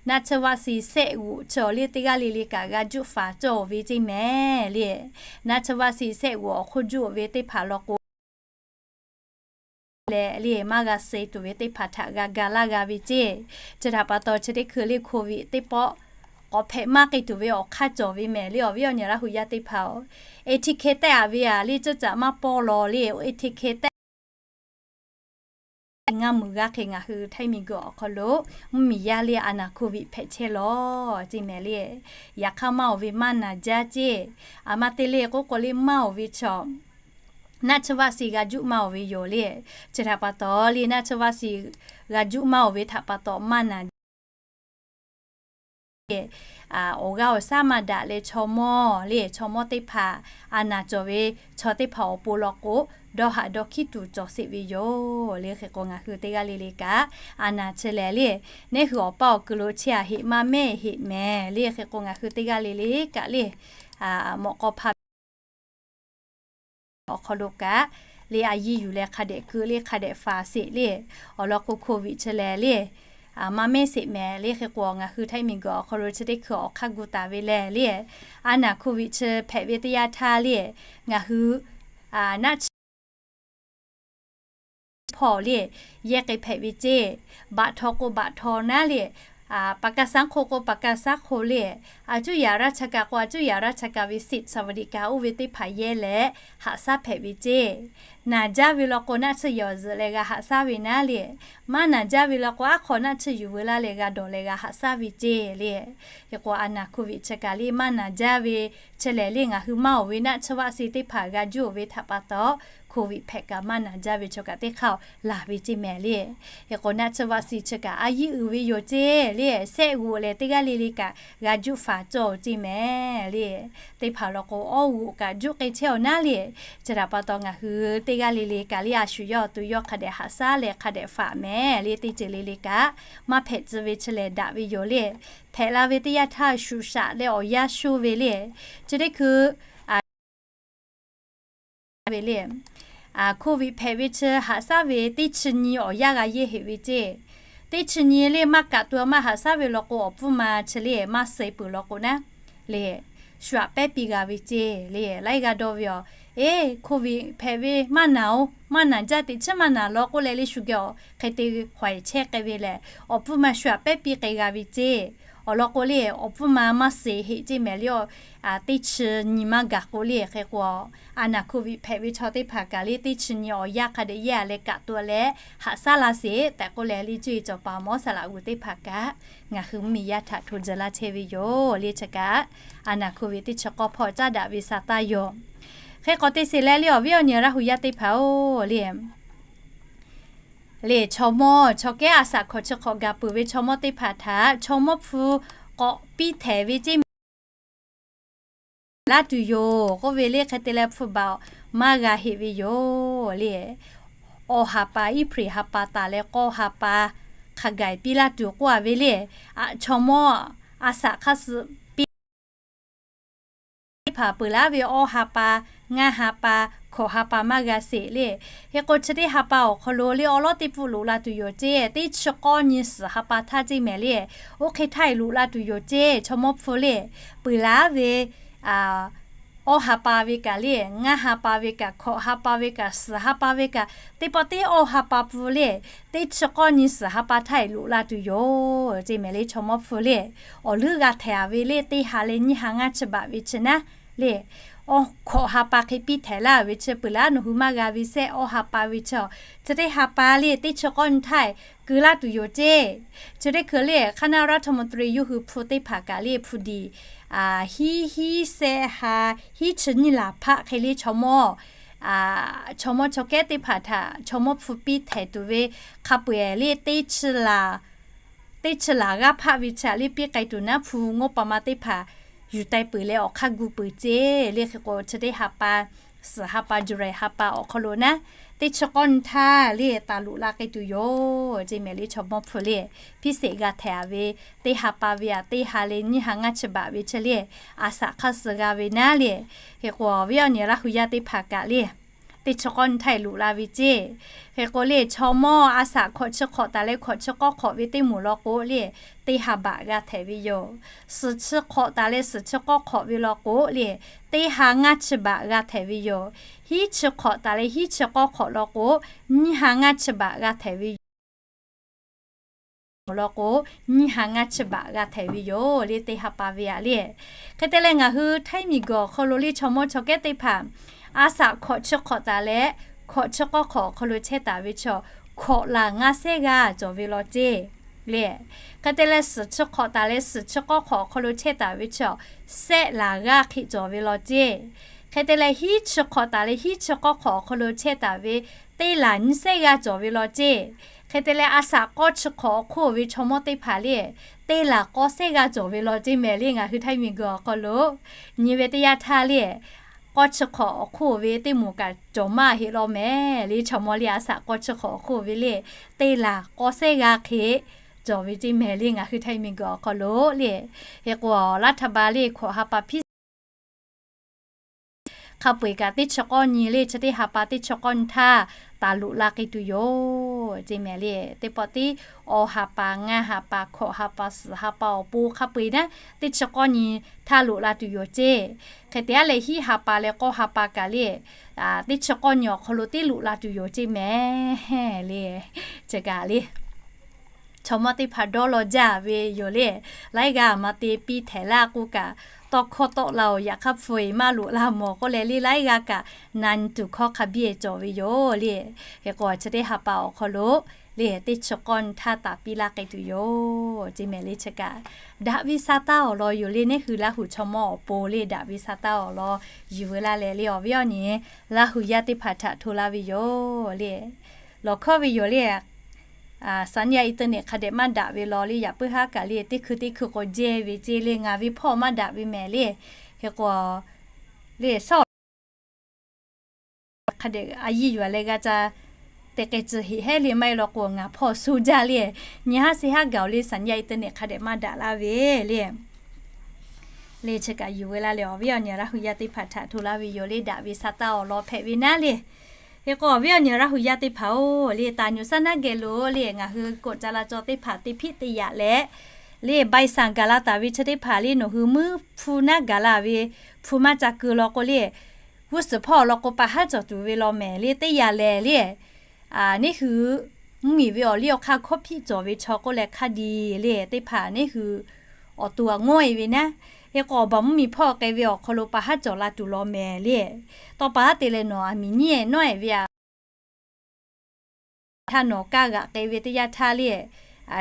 naˆ chi vaˆ si sehˆ g'uꞈ chi awˬ le teˇ g'aˇ le le kaꞈ g'a juˆ faˍ cawˬ ve ceˇ mehˍ le. Naˆ chi vaˆ si sehˆ g'uꞈ awˬ hk'oˆ juˆ ve teˇ hpaˍ law k'o leh le maˇ g'a suh tuˬ ve teˇ hpaˍ htaꞈ g'a ga laˇ g'a ve ceˇ. Chi htaꞈ pa taw chi teˇ hkui le โควิด teˇ pawˆ k'awꞈ hpehꞈ maˇ k'ai tuˬ ve awˬ hk'aˇ cawˬ ve mehˍ le, awˬ viˉ awˬ nyi Laˇ hu yaˇ teˇ hpaˍ-oˬ. Etiquette tehꞈ-a ve-a le, ceuˇ caꞈ maˇ pawˇ law le, etiquette tehꞈ ngaˇ muiˬ g'aˇ hk'e ngaˬ hui Htaiˇ miˬguiˬ awˬ hk'aw lo mvuhˇmiˬ yaˇ le a naˍ COVID hpehꞈ chehˇ law ceˇ mehˍ le. Yaꞈ hk'aˇ maˇ oˬ ve maˇ naˍ jaˇ ceˇ. A maˇ te le k'oˆ k'o le maˇ oˬ ve chaw naˆ tsuhˇ vaˆ si g'a juˆ maˇ oˬ ve yoˬ le. Chi htaꞈ pa taw le naˆ tsuhˇ vaˆ si g'a juˆ maˇ oˬ ve htaꞈ pa taw maˇ naˍ jaˇ le. Awˬ g'aˇ awˬ shaˉ maˇ daꞈ leh chaw mawˇ le, chaw mawˇ teˇ hpaˍ a naˍ cawˬ ve chaw teˇ hpaˍ awˬ pon law k'o, dawˇ haꞈ dawˇ hkiˉ tuˬ cawˬ sheˍ ve yoˬ le. Hk'e k'o ngaˬ hui teˇ g'aˇ le le kaꞈ a naˍ chi lehˬ le, neˇ hui awˬ paˇ awˬ kuiˬ lo chehˇ-a heˆ maˇ mehˇ heˆ mehˍ le. Hk'e k'o ngaˬ hui teˇ g'aˇ le le kaꞈ le, mawꞈ k'aw hpaˇ awˬ hk'aw lo kaꞈ le a yiˇ yuˬ leh hk'a dehꞈ keu le hk'a dehꞈ faˍ sheˍ le. Awˬ lawn k'o COVID chi lehˬ le, maˇ mehˇ sheˍ mehˍ le. Hk'e k'o ngaˬ hui Htaiˇ miˬguiˬ awˬ hk'aw lo chi teˇ hkui awˬ hk'aˇ gu taˍ ve lehˬ le, a naˍ COVID chi hpehꞈ ve teˇ yanˇ htaˇ le, ngaˬ hui naˆ tsuhˇ hpawˇ le, yehˇ k'ai hpehꞈ ve ceˇ. Baꞈ htaw k'o baꞈ htaw naˉ le, ประกันสังคม k'o ประกันสังคม le, อายุราชการ k'o อายุราชการ ve สิทธิ์สวัสดิการ oˇ ve teˇ hpaˍ yehˇ leh haꞈ shaˉ hpehꞈ ve ceˇ. Naˍ jaˇ ve law k'o naˆ tsuhˇ yawˬ zuhꞈ leh g'a haꞈ shaˉ ve naˉ le, maˇ naˍ jaˇ ve law k'o aˉ hk'aw naˆ tsuhˇ yuˬ veu laˇ leh g'a dawˬ leh g'a haꞈ shaˉ ve ceˇ le. Hk'e k'o a naˍ COVID chi kaꞈ le maˇ naˍ jaˇ ve chi lehˬ le, ngaˬ hui maˇ oˬ ve naˆ tsuhˇ vaˆ si teˇ hpaˍ g'a juˇ oˬ ve htaꞈ pa taw, COVID hpehꞈ kaꞈ maˇ naˍ jaˇ ve chaw kaꞈ teˇ hk'aˇ laˬ ve ceˇ mehˍ le. Hk'e k'o naˆ tsuhˇ vaˆ si chi kaꞈ a yiˇ uiˍ ve yoˬ ceˇ le, shehˆ g'oꞈ lehˬ teˇ g'aˇ le le kaꞈ g'a juˆ faˍ cawˇ ceˇ mehˍ le. Teˇ hpaˍ law k'o awˇ g'oꞈ kaꞈ juˆ k'ai chehˇ awˬ naˉ le. Chi htaꞈ pa taw ngaˬ hui teˇ g'aˇ le le kaꞈ le a shu yawˇ awˬ to yawˇ hk'a dehꞈ haꞈ shaˉ leh hk'a dehꞈ faˍ mehˍ le. Teˇ ceuˬ le le kaꞈ maˇ hpehꞈ tcuh ve chi lehˬ daꞈ ve yoˬ le. Hpehꞈ la ve teˇ yanˇ htaˇ shuˍ shaꞈ leh awˬ yanˇ sho ve le. Chi teˇ hkui ve le, COVID hpehꞈ ve chi haꞈ shaˉ ve teˇ chi nyi awˬ yanˇ g'a yehˇ heꞈ ve ceˇ. Teˇ chi nyi le maˇ kaꞈ tu maˇ haꞈ shaˉ ve law k'o awˬ pfuhˇ ma chi le maˇ suh peuˬ law k'o naˉ le, shu aꞈ pehˉ piˇ g'a ve ceˇ le. Laiˉ g'a dawˇ ve aˬ, eˬ COVID hpehꞈ ve maˇ naˍ-oˬ, maˇ naˍ jaˇ teꞈ chiˉ maˇ naˍ law k'oˆ leh le shu geh awˬ hk'e te hawˍ-eˬ chehˇ k'ai ve lehˬ awˬ pfuhˇ ma shu aꞈ pehˉ piˇ k'ai g'a ve ceˇ. Awˬ lawn k'o le awˬ pfuhˇ ma maˇ suh heˆ ceˇ mehˍ le. Teˇ chi nyi maˇ gaˬ k'o le, hk'e k'o a naˍ COVID hpehꞈ ve chaw teˇ hpaˍ kaꞈ le teˇ chi nyi awˬ yanˇ hk'a dehꞈ yehˇ-a leh kaꞈ tu leh haꞈ shaˉ laˇ sheˍ tehꞈ k'oˆ leh le cuˇ-e cawˬ paˍ mawˇ saˍ laꞈ g'uˬ teˇ hpaˍ kaꞈ ngaˬ hui mvuhˇmiˬ yaˇ htaꞈ hto dzuh laˇ chehˇ ve yoˬ le. Chi kaꞈ a naˍ COVID teˇ chi k'awˇ hpawˇ caˉ daꞈ ve sa taˇ yoˬ. Hk'e k'awꞈ te sheˍ leh le awˬ viˉ awˬ nyi Laˇ hu yaˇ teˇ hpaˍ-oˬ le, le chaw mawˇ chaw kehˉ a shaꞈ hkawꞈ chi hk'awꞈ gaˬ peuˬ ve chaw mawˇ teˇ hpaˍ htaꞈ chaw mawˇ hpu k'awꞈ piˇ htehˍ ve ceˇ mehˍ laˇ tuˬ yoˬ k'oˆ ve le. Hk'e te leh hpu baˬ maˇ g'a heˆ ve yoˬ le. Awˇ ha pa, April ha pa taˍ leh k'awˇ ha pa hk'a gaˬ piˇ laˇ tuˬ k'oˆ-a ve le. Aꞈ, chaw mawˇ a shaꞈ hk'aˇ suh piˇ teˇ hpaˍ peuˬ laˉ ve awˇ ha pa, ngaˇ ha pa, hkawꞈ ha pa maˇ g'a sheˍ le. Hk'e k'o chi teˇ ha pa awˬ hk'aw lo le awˉ lawˉ teˇ pfuhˆ loꞈ la tuˬ yoˬ ceˇ. Teˇ chi k'awˇ nyi suhˍ ha pa htaˇ ceˇ mehˍ le. Oˇ hk'e htaˇ loꞈ la tuˬ yoˬ ceˇ. Chaw mawˇ hpu le peuˬ laˉ ve awˇ ha pa ve kaꞈ le, ngaˇ ha pa ve kaꞈ, hkawꞈ ha pa ve kaꞈ, suhˍ ha pa ve kaꞈ, teˇ pawˆ teˇ awˇ ha pa hpu le teˇ chi k'awˇ nyi suhˍ ha pa htaˇ loꞈ la tuˬ yoˬ ceˇ mehˍ le. Chaw mawˇ hpu le awˬ leuˉ g'a htehˍ-a ve le teˇ ha leh nyiˇ ha ngaˇ chi baꞈ ve chi naˉ le, awˇ hkawꞈ ha pa hk'e piˇ htehˍ laˇ ve chi peuˬ laˉ nawˬ hui maˇ g'a ve sehˆ awˇ ha pa ve chi, chi teˇ ha pa le teˇ chi k'awˇ nyi htaˇ keu laˇ tuˬ yoˬ ceˇ. Chi teˇ hkui le hk'aˇ naˆ รัฐมนตรี yawˇ hui hpu teˇ hpaˍ kaꞈ le hpu diˍ hiˉ hiˉ sehˆ ha hiˉ chi nyiˇ laˬ hpaˆ hk'e le chaw mawˇ chaw mawˇ chaw kehˉ teˇ hpaˍ htaꞈ chaw mawˇ hpu piˇ htehˍ tuˬ ve hk'a peu-eˬ le teˇ chi laˬ g'aˇ hpaˆ ve chi aꞈ le piˇ k'ai tuˬ naˉ hpu งบประมาณ teˇ hpaˍ yuˬ taiˍ peuˬ leh awˬ hk'aˇ gu peuˬ ceˇ le. Hk'e k'o chi teˇ ha pa suhˍ ha pa July ha pa awˬ hk'aw lo naˉ teˇ chi k'awˇ nyi htaˇ le taˍ loꞈ la k'ai tuˬ yoˬ ceˇ mehˍ le. Chaw mawˇ hpu le piˇ sheˍ g'a htehˍ-a ve teˇ ha pa ve aꞈ teˇ ha leh nyiˇ ha ngaˇ chi baꞈ ve chi le a shaꞈ hk'aˇ suh g'a ve naˉ le. Hk'e k'o awˬ viˉ awˬ nyi Laˇ hu yaˇ teˇ hpaˍ kaꞈ le teˇ chi k'awˇ nyi htaˇ loꞈ la ve ceˇ. Hk'e k'o le chaw mawˇ a shaꞈ hkawꞈ chi hk'awꞈ taˍ leh hkawꞈ chi k'awˇ hk'awꞈ ve teˇ moˍ law k'o le teˇ ha baꞈ g'a htehˍ ve yoˬ. Suhˍ chi hk'awꞈ taˍ leh suhˍ chi k'awˇ hk'awꞈ ve law k'o le teˇ ha ngaˇ chi baꞈ g'a htehˍ ve yoˬ. Hiˉ chi hk'awꞈ taˍ leh hiˉ chi k'awˇ hk'awꞈ law k'o nyiˇ ha ngaˇ chi baꞈ g'a htehˍ ve yoˬ. awˬ lawn k'o, nyiˇ ha ngaˇ chi baꞈ g'a htehꞈ ve yoˬ le, teˇ ha pa ve aꞈ le. Hk'e te leh ngaˬ hui Htaiˇ miˬguiˬ awˬ hk'aw lo le chaw mawˇ chaw kehˉ teˇ hpaˍ a shaꞈ hkawꞈ chi hk'awꞈ taˍ leh, hkawꞈ chi k'awˇ hk'awꞈ awˬ hk'aw lo chehˇ taˍ ve chaw hkawꞈ laˬ ngaˇ sehˉ g'aˇ cawˬ ve law ceˇ le. Hk'e te leh suhˍ chi hk'awꞈ taˍ leh suhˍ chi k'awˇ hk'awꞈ awˬ hk'aw lo chehˇ taˍ ve chaw sehˆ laˬ g'aˇ hk'e cawˬ ve law ceˇ. Hk'e te leh hiˉ chi hk'awꞈ taˍ leh hiˉ chi k'awˇ hk'awꞈ awˬ hk'aw lo chehˇ taˍ ve teˇ laˬ nyiˇ sehˉ g'aˇ cawˬ ve law ceˇ. Hk'e te leh a shaꞈ k'awˇ chi hk'awꞈ awˬ hk'oˆ ve chaw mawˇ teˇ hpaˍ le, teˇ laˬ k'awˇ sehˉ g'aˇ cawˬ ve law ceˇ mehˍ le. Ngaˬ hui Htaiˇ miˬguiˬ awˬ hk'aw lo nyi ve teˇ yanˇ htaˇ le, k'awˇ chi hk'awꞈ awˬ hk'oˆ ve teˇ moˍ kaꞈ cawˬ maˇ heˆ law mehˍ le. Chaw mawˇ le a shaꞈ k'awˇ chi hk'awꞈ awˬ hk'oˆ ve le, teˇ laˬ k'awˇ sehˉ g'aˇ hk'e cawˬ ve ceˇ mehˍ le. Ngaˬ hui Htaiˇ miˬguiˬ awˬ hk'aw lo le, hk'e k'o laˇ htaˇ ba le hkawꞈ ha pa hpiˇ hk'a peu-eˬ kaꞈ teˇ chi k'awˇ nyi le chi teˇ ha pa teˇ chi k'awˇ nyi htaˇ taˍ loꞈ la k'ai tuˬ yoˬ ceˇ mehˍ le. Teˇ pawˆ tiˉ awˬ ha pa, ngaˇ ha pa, hkawꞈ ha pa, suhˍ ha pa awˬ pon hk'a peu-eˬ naˉ teˇ chi k'awˇ nyi htaˇ loꞈ la tuˬ yoˬ ceˇ. Hk'e te aˉ leh hiˉ ha pa leh k'awˇ ha pa kaꞈ le, teˇ chi k'awˇ nyi awˬ hk'aw lo teˇ loꞈ la tuˬ yoˬ ceˇ mehˍ le. Chi kaꞈ le chaw mawˇ teˇ hpaˍ dawˇ law jaˇ ve yoˬ le. Laiˉ g'aˇ ma te piˇ htehꞈ laˇ k'oˆ kaꞈ, tawˇ hkawˇ tawˆ la-oˬ, yaꞈ hk'aˇ hpu-eˬ maˇ loꞈ la mawˬ k'oˆ leh le laiˉ g'aˇ kaꞈ na nyi tuˬ hkawˇ hk'a biˇ cawˬ ve yoˬ le. Hk'e k'o chi teˇ ha pa awˬ hk'aw lo le teˇ chi k'awˇ nyi htaˇ taˍ piˇ laˇ k'ai tuˬ yoˬ ceˇ mehˍ le. Chi kaꞈ daꞈ ve sa taˇ awˬ lawn yoˬ le. Neˇ hui Laˇ huˍ chaw mawˇ awˬ pon le daꞈ ve sa taˇ awˬ lawn yuˬ veu laˇ leh le awˬ viˉ awˬ nyi Laˇ huˍ yaˇ teˇ hpaˍ htaꞈ hto laˇ ve yoˬ le. Lawˬ hkawˇ ve yoˬ le. Saˍ nyi a internet hk'a dehꞈ maˇ daꞈ ve law le, yaꞈ puiˉ haˉ kaꞈ le teˇ hkui teˇ hkui k'awꞈ jehˇ ve ceˇ le. Ngaˬ ve hpawˇ maˇ daꞈ ve mehˍ le. Hk'e k'o le shaˉ hk'a dehꞈ a yiˇ yuˬ leh g'a ca te k'ai tcuh heꞈ hehˉ le maˇ heˆ law k'o ngaˬ hpawˇ shu jaˇ le. Nyi haˉ se haˉ gaˬ-oˬ le, saˍ nyi a internet hk'a dehꞈ maˇ daꞈ laˇ ve le. Le chi kaꞈ yuˬ veu laˇ leh awˬ viˉ awˬ nyi Laˇ huˍ yaˇ teˇ hpaˍ htaꞈ hto laˇ ve yoˬ le. Daꞈ ve sa taˇ awˬ lawn hpehꞈ ve naˉ le. Hk'e k'o awˬ viˉ awˬ nyi Laˇ huˍ yaˇ teˇ hpaˍ-oˬ le, taˍ nyuꞈ saˉ naˉ geh lo le ngaˬ hui k'oˆ ca la caw teˇ hpaˍ te hpiˆ te yaꞈ leh le, bai sanˍ gaˬ la taˍ ve chi teˇ hpaˍ le nawˬ hui muiˉ hpu naˉ gaˬ la ve hpu maˇ ca keu law k'o le, g'uˇ suhˍ hpawˇ awˬ lawn k'o pa haˉ cawˬ tuˬ ve law mehˍ le. Teˇ yanˇ lehˬ le neˇ hui mvuhˇmiˬ ve awˬ liˇ awˬ hk'aˇ hkawˇ hpiˆ cawˬ ve chaw k'oˆ leh hk'a diˬ le teˇ hpaˍ neˇ hui awˬ to aꞈ ngawˇ-e ve naˉ. Hk'e k'o awˬ baˬ mvuhˇmiˬ hpawˇ k'ai ve awˬ hk'aw lo pa haˉ cawˬ la tuˬ law mehˍ le. Tawˇ pa haˉ te leh nawˬ aˬ miˍ nyiˉ-e nawˉ-e ve aꞈ htaˇ nawˬ kaˇ g'aꞈ k'ai ve teˇ yanˇ htaˇ le,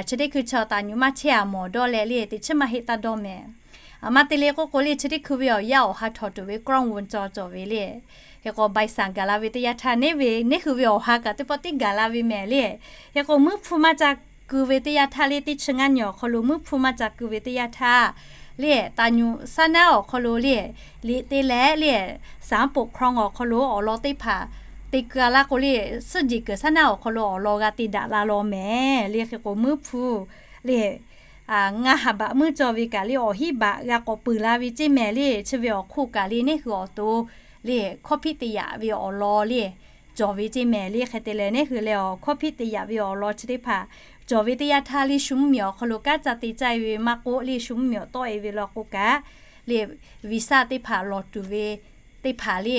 chi teˇ hkui chaw taˍ nyuꞈ maˇ chehˇ-a mawˬ dawˇ leh le teꞈ chiˉ maˇ heˆ taˇ dawˇ mehˍ. Aˬ ma te le k'oˆ k'o le chi teˇ hkui ve awˬ yaˇ awˬ ha htawnˍ tuˬ ve กล้องวงจร cawˬ ve le. Hk'e k'o bai sanˍ gaˬ la ve teˇ yanˇ htaˇ neˇ ve neˇ hui ve awˬ ha kaꞈ teˇ pawˆ tiˉ gaˬ la ve mehˍ le. Hk'e k'o muiˉ hpu maˇ ca keu ve teˇ yanˇ htaˇ le teˇ chi ngaˇ nyi awˬ hk'aw lo muiˉ hpu maˇ ca keu ve teˇ yanˇ htaˇ le taˍ nyuꞈ saˉ naˉ awˬ hk'aw lo le liꞈ te leh le saˍ poˍ คลอง awˬ hk'aw lo awˬ lawn teˇ hpaˍ te keu-a laˇ k'o le suhˉ jeˬ kuiˬ saˉ naˉ awˬ hk'aw lo awˬ lawn g'a te daꞈ la law mehˍ le. Hk'e k'o muiˉ hpu le ngaˇ ha baꞈ muiˉ cawˇ ve kaꞈ le awˬ hinˉ baꞈ g'a k'awꞈ peuˬ la ve ceˇ mehˍ le. Chi ve awˬ hk'oˆ kaꞈ le neˇ hui awˬ to le hkawˇ hpiˆ te yaꞈ ve awˬ lawn le cawˬ ve ceˇ mehˍ le. Hk'e te leh neˇ hui leh awˬ hkawˇ hpiˆ te yaꞈ ve awˬ lawn chi teˇ hpaˍ cawˬ ve teˇ yanˇ htaˇ le shu mvuhˇmiˬ awˬ hk'aw lo kanˉ ca te caˇ-e ve maˇ k'oˆ le shu mvuhˇmiˬ awˬ tawˆ-e ve law k'o kaꞈ le visa teˇ hpaˍ lawˬ tuˬ ve teˇ hpaˍ le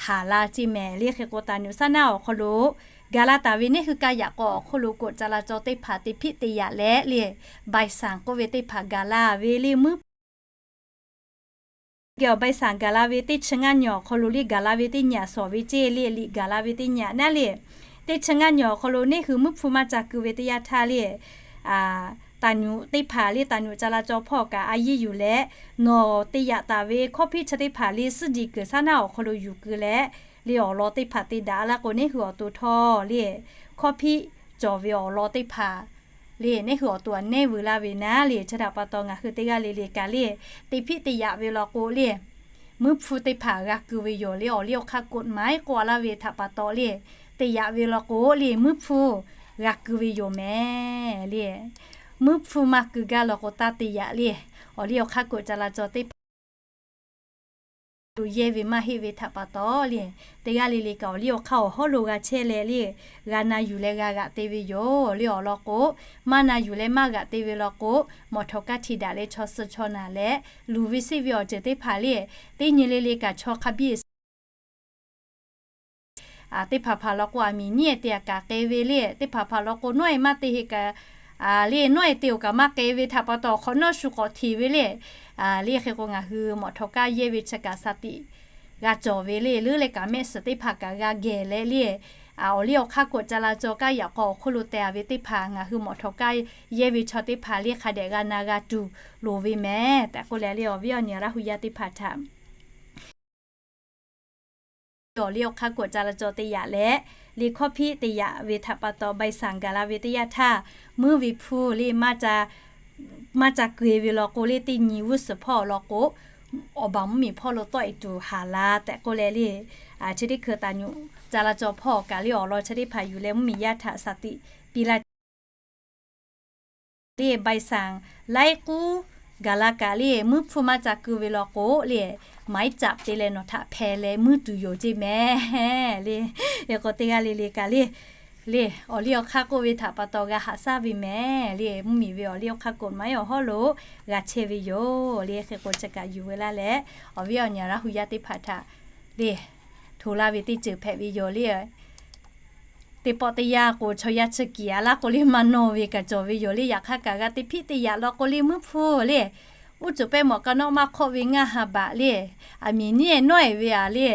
haˍ la ceˇ mehˍ le. Hk'e k'o taˍ nyuꞈ saˉ naˉ awˬ hk'aw lo gaˬ la taˍ ve neˇ hui ka yaꞈ k'aw awˬ hk'oˆ lo กฎจราจร teˇ hpaˍ te hpiˆ te yaꞈ leh le bai sanˍ k'oˆ ve teˇ hpaˍ gaˬ la ve le muiˉ geh awˬ bai sanˍ gaˬ la ve teˇ chi ngaˇ nyi awˬ hk'aw lo le gaˬ la ve teˇ nyi aꞈ shawˍ ve ceˇ le liꞈ gaˬ la ve teˇ nyi aꞈ naˉ le teˇ chi ngaˇ nyi awˬ hk'aw lo neˇ hui muiˉ hpu maˇ ca keu ve teˇ yanˇ htaˇ le taˍ nyuꞈ teˇ hpaˍ le taˍ nyuꞈ ca la caw hpawˇ kaꞈ a yiˇ yuˬ leh nawˬ te yaꞈ taˍ ve hkawˇ hpiˆ chi teˇ hpaˍ le suhˉ jeˬ kuiˬ saˉ naˉ awˬ hk'aw lo yuˬ keu leh le awˬ lawn teˇ hpaˍ te daꞈ laˇ k'o neˇ hui awˬ to htawˇ le hkawˇ hpiˆ cawˬ ve awˬ lawn teˇ hpaˍ le neˇ hui awˬ to aꞈ nehˉ veu laˇ ve naˉ le. Chi htaꞈ pa taw ngaˬ hui teˇ g'aˇ le le kaꞈ le te hpiˆ te yaꞈ ve law k'o le muiˉ hpu teˇ hpaˍ g'a keu ve yoˬ le. Awˬ liˇ awˬ hk'aˇ กฎหมาย k'oˆ laˇ ve htaꞈ pa taw le te yaꞈ ve law k'o le muiˉ hpu g'a keu ve yoˬ mehˍ le. Muiˉ hpu maˇ keu gaˇ law k'o taˇ te yaꞈ le. Awˬ liˇ awˬ hk'aˇ กฎจราจร teˇ hpaˍ lo yehˇ ve maˇ heˆ ve htaꞈ pa taw le teˇ g'aˇ le le kaꞈ awˬ liˇ awˬ hk'aˇ awˬ hawˉ lo g'a chehˇ leh le g'a na yuˬ leh g'a g'aꞈ te ve yoˬ le. Awˬ lawn k'o maˇ na yuˬ leh maˇ g'aꞈ te ve law k'o mawˬ htawnˍ kaˇ hti daꞈ leh chaw suh chaw naˬ leh luˬ ve seˆ ve awˬ ceuˬ teˇ hpaˍ le teˇ nyi le le kaꞈ chaw hk'a biˇ teˇ hpaˍ hpaˍ law k'o aˬ miˍ nyiˉ-e te aꞈ kaꞈ k'ai ve le teˇ hpaˍ hpaˍ law k'o nawˉ-e maˇ te heˆ kaꞈ le nawˉ-e te-oˬ kaꞈ maˇ k'e ve htaꞈ pa taw, hk'awꞈ nawˉ shu k'awꞈ hteꞈ ve le. Le hk'e k'o, ngaˬ hui mawꞈ htawꞈ kaˇ yehˇ ve chi kaꞈ shaˍ tiꞈ g'a cawˬ ve le. Leuˉ leh kaꞈ mehˆ suhˍ teˇ hpaˍ kaꞈ g'a geh leh le, awˬ liˇ awˬ hk'aˇ k'o ca la caw kaˇ yaꞈ k'aw awˬ hk'oˆ lo teh-a ve teˇ hpaˍ, ngaˬ hui mawꞈ htawꞈ kaˇ yehˇ ve chaw teˇ hpaˍ le hk'a dehꞈ g'a na g'a tuˬ loˍ ve mehˍ tehꞈ k'oˆ leh le, awˬ viˉ awˬ nyi Laˇ hu yaˇ teˇ hpaˍ htaꞈ awˬ liˇ awˬ hk'aˇ k'o ca la caw teˇ yaꞈ leh, le hkawˇ hpiˆ teˇ yaꞈ ve htaꞈ pa taw, ใบสั่ง gaˬ la ve teˇ yanˇ htaˇ, mvuhˇ ve hpfuhˇ le maˇ ca keu-e ve law k'o le, teˇ nyi g'uˇ suhˍ hpawˇ awˬ lawn k'o, awˬ baˬ mvuhˇmiˬ hpawˇ lo tawˆ-e tuˬ haˍ la tehꞈ k'oˆ leh le, chi teˇ hkui taˍ nyuꞈ ca la caw hpawˇ kaꞈ le awˬ lawn chi teˇ hpaˍ yuˬ leh mvuhˇmiˬ yaˇ htaꞈ shaˍ tiꞈ piˇ laˇ le, ใบสั่ง laiˉ k'uˉ gaˬ la kaꞈ le, mvuhˇ hpfuhˇ maˇ ca keu ve law k'o le, หมายจับ te leh nawˬ htaꞈ hpeh leh mvuhˇ tuˬ yoˬ ceˇ mehˍ le. Hk'e k'o teˇ g'aˇ le le kaꞈ le, le awˬ liˇ awˬ hk'aˇ k'oˆ ve htaꞈ pa taw g'a haꞈ shaˉ ve mehˍ le. Mvuhˇmiˬ ve awˬ liˇ awˬ hk'aˇ กฎหมาย awˬ hawˉ lo g'a chehˇ ve yoˬ le. Hk'e k'o chi kaꞈ yuˬ ve laˇ leh, awˬ viˉ awˬ nyi Laˇ hu yaˇ teˇ hpaˍ htaꞈ le hto laˇ ve teˇ ceuˬ hpehꞈ ve yoˬ le. Teˇ pawˆ teˇ yanˇ k'o, chaw yaˇ chi kiˍ a laˇ k'o le maˇ nawˇ ve kaꞈ cawˬ ve yoˬ le. Yaꞈ hk'aˇ kaꞈ g'a teˇ hpiˆ teˇ yaꞈ law k'o le, mvuhˇ hpfuhˇ le, uˉ cuˬ pehˇ mawꞈ ka nawˉ maˇ hk'awˆ ve ngaˇ ha baꞈ le. Aˬ miˍ nyiˇ-e nawˉ-e ve a le,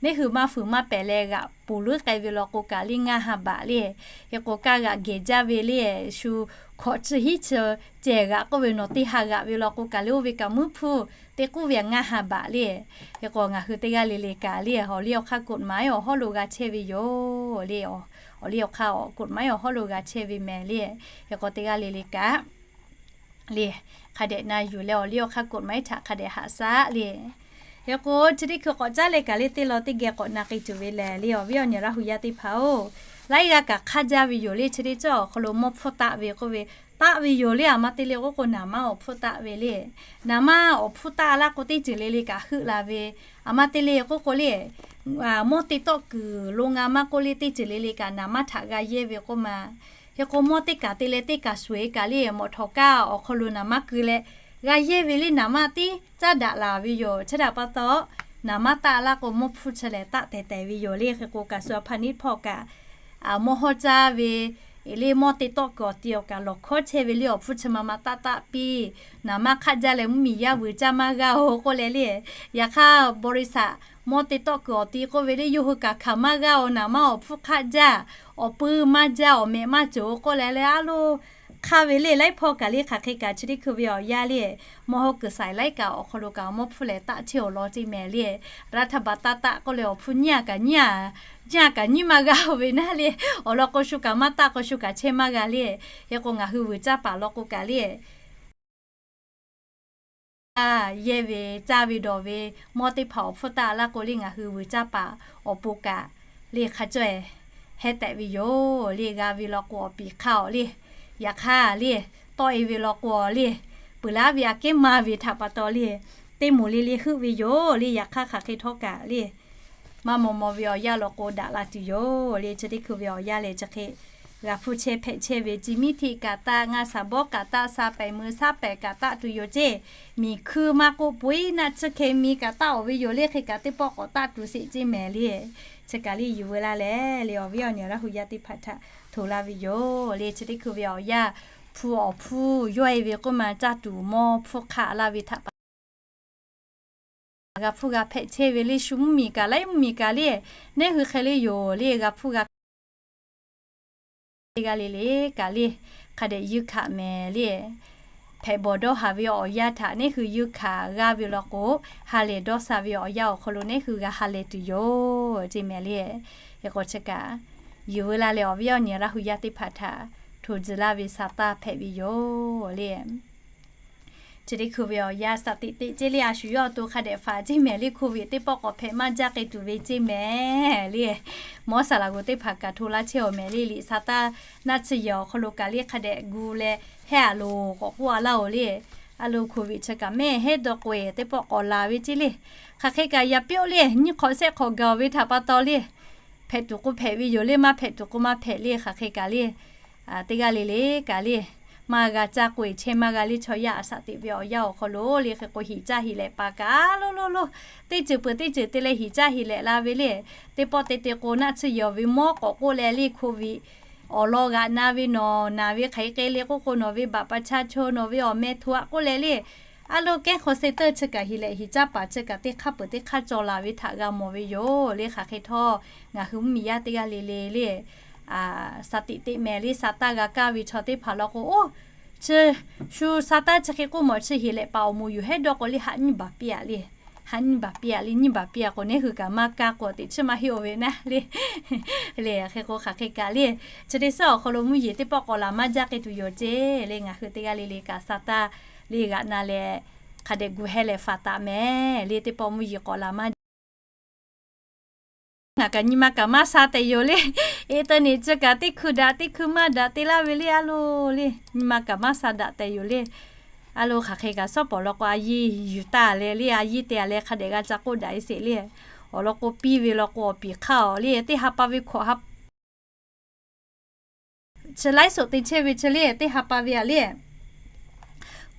neˇ hui maˇ fuiˍ maˇ pehˍ leh g'aꞈ poˬ leuˉ k'ai ve law k'o kaꞈ le ngaˇ ha baꞈ le. Hk'e k'o kaˇ g'aꞈ gehˬ jaˇ ve le, shu hkawꞈ chi hiˉ chi cehˬ g'aꞈ k'oˆ ve nawˬ teˇ ha g'aꞈ ve law k'o kaꞈ le, oˇ ve kaꞈ mvuhˇ hpfuhˇ teˇ k'uˉ ve ngaˇ ha baꞈ le. Hk'e k'o ngaˬ hui teˇ g'aˇ le le kaꞈ le awˬ liˇ awˬ hk'aˇ กฎหมาย awˬ hawˉ lo g'a chehˇ ve yoˬ le. Awˬ liˇ awˬ hk'aˇ กฎหมาย awˬ hawˉ lo g'a chehˇ ve mehˍ le. Hk'e k'o teˇ g'aˇ le le kaꞈ le hk'a dehꞈ na yuˬ leh awˬ liˇ awˬ hk'aˇ กฎหมาย htaꞈ hk'a dehꞈ haꞈ shaˉ le. Hk'e k'o chi teˇ hkui k'awꞈ caˉ leh kaꞈ le teˇ law teˇ geh k'awꞈ na k'ai tuˬ ve lehˬ le, awˬ viˉ awˬ nyi Laˇ hu yaˇ teˇ hpaˍ-oˬ, laiˉ g'aˇ kaꞈ hk'aˇ jaˇ ve yoˬ le. Chi teˇ cawˇ awˬ hk'aw lo mawˇ hpfuhˇ taˆ ve k'oˆ ve, taˆ ve yoˬ le. Aˬ ma te le k'oˆ k'o naˍ manˇ awˬ hpfuhˇ taˆ ve le. Naˍ manˇ awˬ hpfuhˇ taˆ laˇ k'o teˇ ceuˬ le le kaꞈ heuˆ la ve. Aˬ ma te le k'oˆ k'o le, mawˇ te tawˆ kuiˬ lo nga maˇ k'oˆ le teˇ ceuˬ le le kaꞈ naˍ manˇ htaꞈ g'a yehˇ ve k'oˆ ma. Hk'e k'o mawˇ teˇ kaˬ te leh teˇ kaˬ shuˍ-e kaꞈ le mawꞈ htawꞈ kaˇ awˬ hk'aw lo naˍ manˇ keu leh g'a yehˇ ve le. Naˍ manˇ tiˉ caˉ daꞈ laˬ ve yoˬ. Chi htaꞈ pa taw, naˍ manˇ taˆ laˇ k'o mawˇ hpfuhˇ chi lehˬ taˆ tehˬ tehˬ ve yoˬ le. Hk'e k'o kaꞈ shu a hpaˇ neˇ hpawˇ kaꞈ mawˇ hawˇ caˇ ve le mawˇ te tawˆ kuiˬ awˬ ti awˬ kaꞈ lawˬ hkawˉ chehˇ ve le awˬ hpfuhˇ chi ma ma taˆ taˆ piˇ. Naˍ manˇ hk'aˆ jaˇ leh mvuhˇmiˬ yaˇ vuiˬ caˇ maˇ g'aˇ-oˬ k'oˆ leh le. Yaꞈ hk'aˇ บริษัท mawˇ te tawˆ kuiˬ awˬ ti k'oˆ ve le yawˇ hui kaꞈ hkanˍ maˇ g'aˇ-oˬ. Naˍ manˇ awˬ hpfuhˇ hk'aˆ jaˇ, awˬ puiˇ maˇ jaˇ, awˬ mehꞈ maˇ cawˬ-oˬ k'oˆ leh le a lo hk'aˇ ve le. Laiˉ hpawˇ kaꞈ le hk'aˬ hk'e kaꞈ chi teˇ hkui ve awˬ yanˇ le mawˇ hawˇ kuiˬ saiˍ laiˉ kaꞈ awˬ hk'aw lo kaꞈ mawˇ hpfuhˇ lehˬ taˆ chehˇ awˬ lawn ceˇ mehˍ le. Raˇ htaˇ ba taˆ taˆ k'oˆ leh awˬ hpfuhˇ nyiˇ a kaꞈ nyiˇ a, nyiˇ a kaꞈ nyiˇ maˇ g'aˇ-oˬ ve naˉ le. Awˬ lawn k'o shu kaꞈ maˇ taˆ k'o shu kaꞈ chehˇ maˇ g'a le. Hk'e k'o ngaˬ hui vuiˬ caˇ paˍ law k'o kaꞈ le yehˇ ve caˇ ve dawˬ ve mawˇ teˇ hpaˍ awˬ hpfuhˇ taˆ laˇ k'o le ngaˬ hui vuiˬ caˇ paˍ awˬ pon kaꞈ le hk'a cawˇ-e heh tehꞈ ve yoˬ le. G'a ve law k'o awˬ piˍ hk'aˇ-oˬ le. Yaꞈ hk'aˇ le tawˆ-e ve law k'o le peuˬ laˉ ve aꞈ kehˉ maˇ ve htaꞈ pa taw le teˇ moˍ le le heuˆ ve yoˬ le. Yaꞈ hk'aˇ hk'aˬ hk'e htawˇ kaꞈ le maˇ maw maw ve awˬ yanˇ law k'o daꞈ la tuˬ yoˬ le. Chi teˇ hkui ve awˬ yanˇ lehˬ chi hk'e g'a hpfuhˇ chehˇ hpehꞈ chehˇ ve จิมมิติ kaꞈ taˆ, ngaˇ saˍ bawˇ kaꞈ taˆ, sa pehˍ mui saˉ pehˍ kaꞈ taˆ tuˬ yoˬ ceˇ. Miˬ hkuiˇ maˇ k'oˆ, puiˉ naˆ tsuhˇ hkeh mi kaꞈ taˆ-oˬ ve yoˬ le. Hk'e kaꞈ teˇ pawˆ k'awꞈ taˆ tuˬ sheˍ ceˇ mehˍ le. Chi kaꞈ le yuˬ veu laˇ leh le awˬ viˉ awˬ nyi Laˇ hu yaˇ teˇ hpaˍ htaꞈ hto laˇ ve yoˬ le. Chi teˇ hkui ve awˬ yanˇ hpu awˬ hpfuhˇ yawˇ-e ve k'oˆ ma caˇ tuˬ mawˇ hpfuhˇ hk'aˆ laˇ ve htaꞈ pa g'a hpfuhˇ g'a hpehꞈ chehˇ ve le. Shu mvuhˇmiˬ kaꞈ laiˉ mvuhˇmiˬ kaꞈ le neˇ hui hk'e le yoˬ le g'a hpuˇ g'a teˇ g'aˇ le le kaꞈ le hk'a dehꞈ yeunˇ hkanˍ mehˍ le. Hpehꞈ bawˬ dawˇ haˍ ve awˬ yanˇ htaꞈ neˇ hui yeunˇ hkanˍ g'aˇ ve law k'o, ha lehˬ dawˇ sha ve awˬ yanˇ awˬ hk'aw lo neˇ hui g'a ha lehˬ tuˬ yoˬ ceˇ mehˍ le. Hk'e k'o chi kaꞈ yuˬ veu laˇ leh awˬ viˉ awˬ nyi Laˇ hu yaˇ teˇ hpaˍ htaꞈ hto tcuh laˇ ve sa taˇ hpehꞈ ve yoˬ le. Chi teˇ hkui ve awˬ yanˇ saˍ teꞈ teꞈ ceˇ le. A shu yawˇ awˬ to hk'a dehꞈ faˍ ceˇ mehˍ le. Covid teˇ pawˆ k'awꞈ hpehꞈ maˇ jaˇ k'ai tuˬ ve ceˇ mehˍ le. Mawˇ saˍ laꞈ g'oˍ teˇ hpaˍ kaꞈ hto laˇ chehˇ-oˬ mehˍ le. Liꞈ sa taˇ naˆ tsuhˇ yehˬ awˬ hk'aw lo kaꞈ le hk'a dehꞈ gu leh hehˉ a loˬ k'awꞈ k'oˆ a laˇ-oˬ le. A lo Covid chi kaꞈ mehˆ hehˉ dawˇ k'oꞈ-e teˇ pawˆ k'awꞈ laˬ ve ceˇ le. Hk'aˬ hk'e kaꞈ yaꞈ piˇ-oˆ le. Nyiˇ hk'awꞈ shehˆ hk'awꞈ gaˬ-oˬ ve htaꞈ pa taw le hpehꞈ tuˬ k'o hpehꞈ ve yoˬ le. Maˇ hpehꞈ tuˬ k'o maˇ hpehꞈ le. Hk'aˬ hk'e kaꞈ le teˇ g'aˇ le le kaꞈ le maˇ g'a caˇ k'oꞈ-e chehˇ maˇ g'a le. Chaw yaˇ a saˍ teꞈ ve awˬ yanˇ awˬ hk'aw lo le hk'e k'o hiˍ caˇ hiˍ lehꞈ paˍ kaꞈ lo lo lo teˇ ceuˬ peuˬ teˇ ceuˬ te leh hiˍ caˇ hiˍ lehꞈ la ve le. Teˇ pawˆ te te k'o naˆ tsuhˇ yehˬ ve mawˇ k'awꞈ k'oˆ leh le Covid awˬ lawn g'aꞈ na ve nawˬ naˬ ve hk'aˬ hk'e le k'oˆ k'o, nawˬ ve บัตรประชาชน, nawˬ ve awˬ meh hto aꞈ k'oˆ leh le, a lo แก๊ง call center chi kaꞈ heˍ leh heˍ caˇ paˍ chi kaꞈ teˇ hk'aˇ peuˬ teˇ hk'aˇ caw laˬ ve htaꞈ g'a mawˬ ve yoˬ le. Hk'aˬ hk'e htawˇ, ngaˬ hui mvuhˇmiˬ yaˇ teˇ g'aˇ le le le, sha tiꞈ teˇ meh le, sa taˇ g'a kaˇ ve chaw teˇ hpaˍ law k'o, oˇ, chi shu sa taˇ chi hk'e k'oˆ mawˬ chi heˍ leh paˍ awˬ moˍ yuˬ hehˉ dawˇ k'o le, haꞈ nyiˇ baˬ piˇ-a le. Haꞈ nyiˇ baˬ piˇ-a le, nyiˇ baˬ piˇ-a k'o, neˇ hui kaꞈ maˇ kaˇ k'o, teꞈ chiˇ maˇ heˆ-oˬ ve naˉ le. Le hk'e k'o hk'aˬ hk'e kaꞈ le, chi teˇ suhˉ awˬ hk'aw lo mvuhˇ yeˬ teˇ pawˆ k'awꞈ laˬ maˇ jaˇ k'ai tuˬ yoˬ ceˇ le. Ngaˬ hui teˇ g'aˇ le le kaꞈ sa taˇ le g'aꞈ na leh, hk'a dehꞈ gu hehˉ leh faˍ taˍ mehˍ le. Teˇ pawˆ mvuhˇ yeˬ k'awꞈ laˬ maˇ jaˇ. Ngaˬ kaꞈ nyi ma kaꞈ maˇ sha tehꞈ yoˬ le. Internet chi kaꞈ teˇ hkui daꞈ teˇ hkui maˇ daꞈ te laˇ ve le a lo le. Nyi ma kaꞈ maˇ sha daꞈ tehꞈ yoˬ le. A lo hk'aˬ hk'e kaꞈ shawˉ pawˍ law k'o a yiˇ yuˬ taˍ leh le, a yiˇ te-a leh hk'a dehꞈ g'a ca k'oˆ daꞈ-e sheˍ le. Awˬ lawn k'o piˇ ve law k'o awˬ piˍ hk'aˇ-oˬ le, teˇ ha pa ve hkawꞈ ha chi ไลฟ์สด te chehˇ ve chi le, teˇ ha pa ve-a le,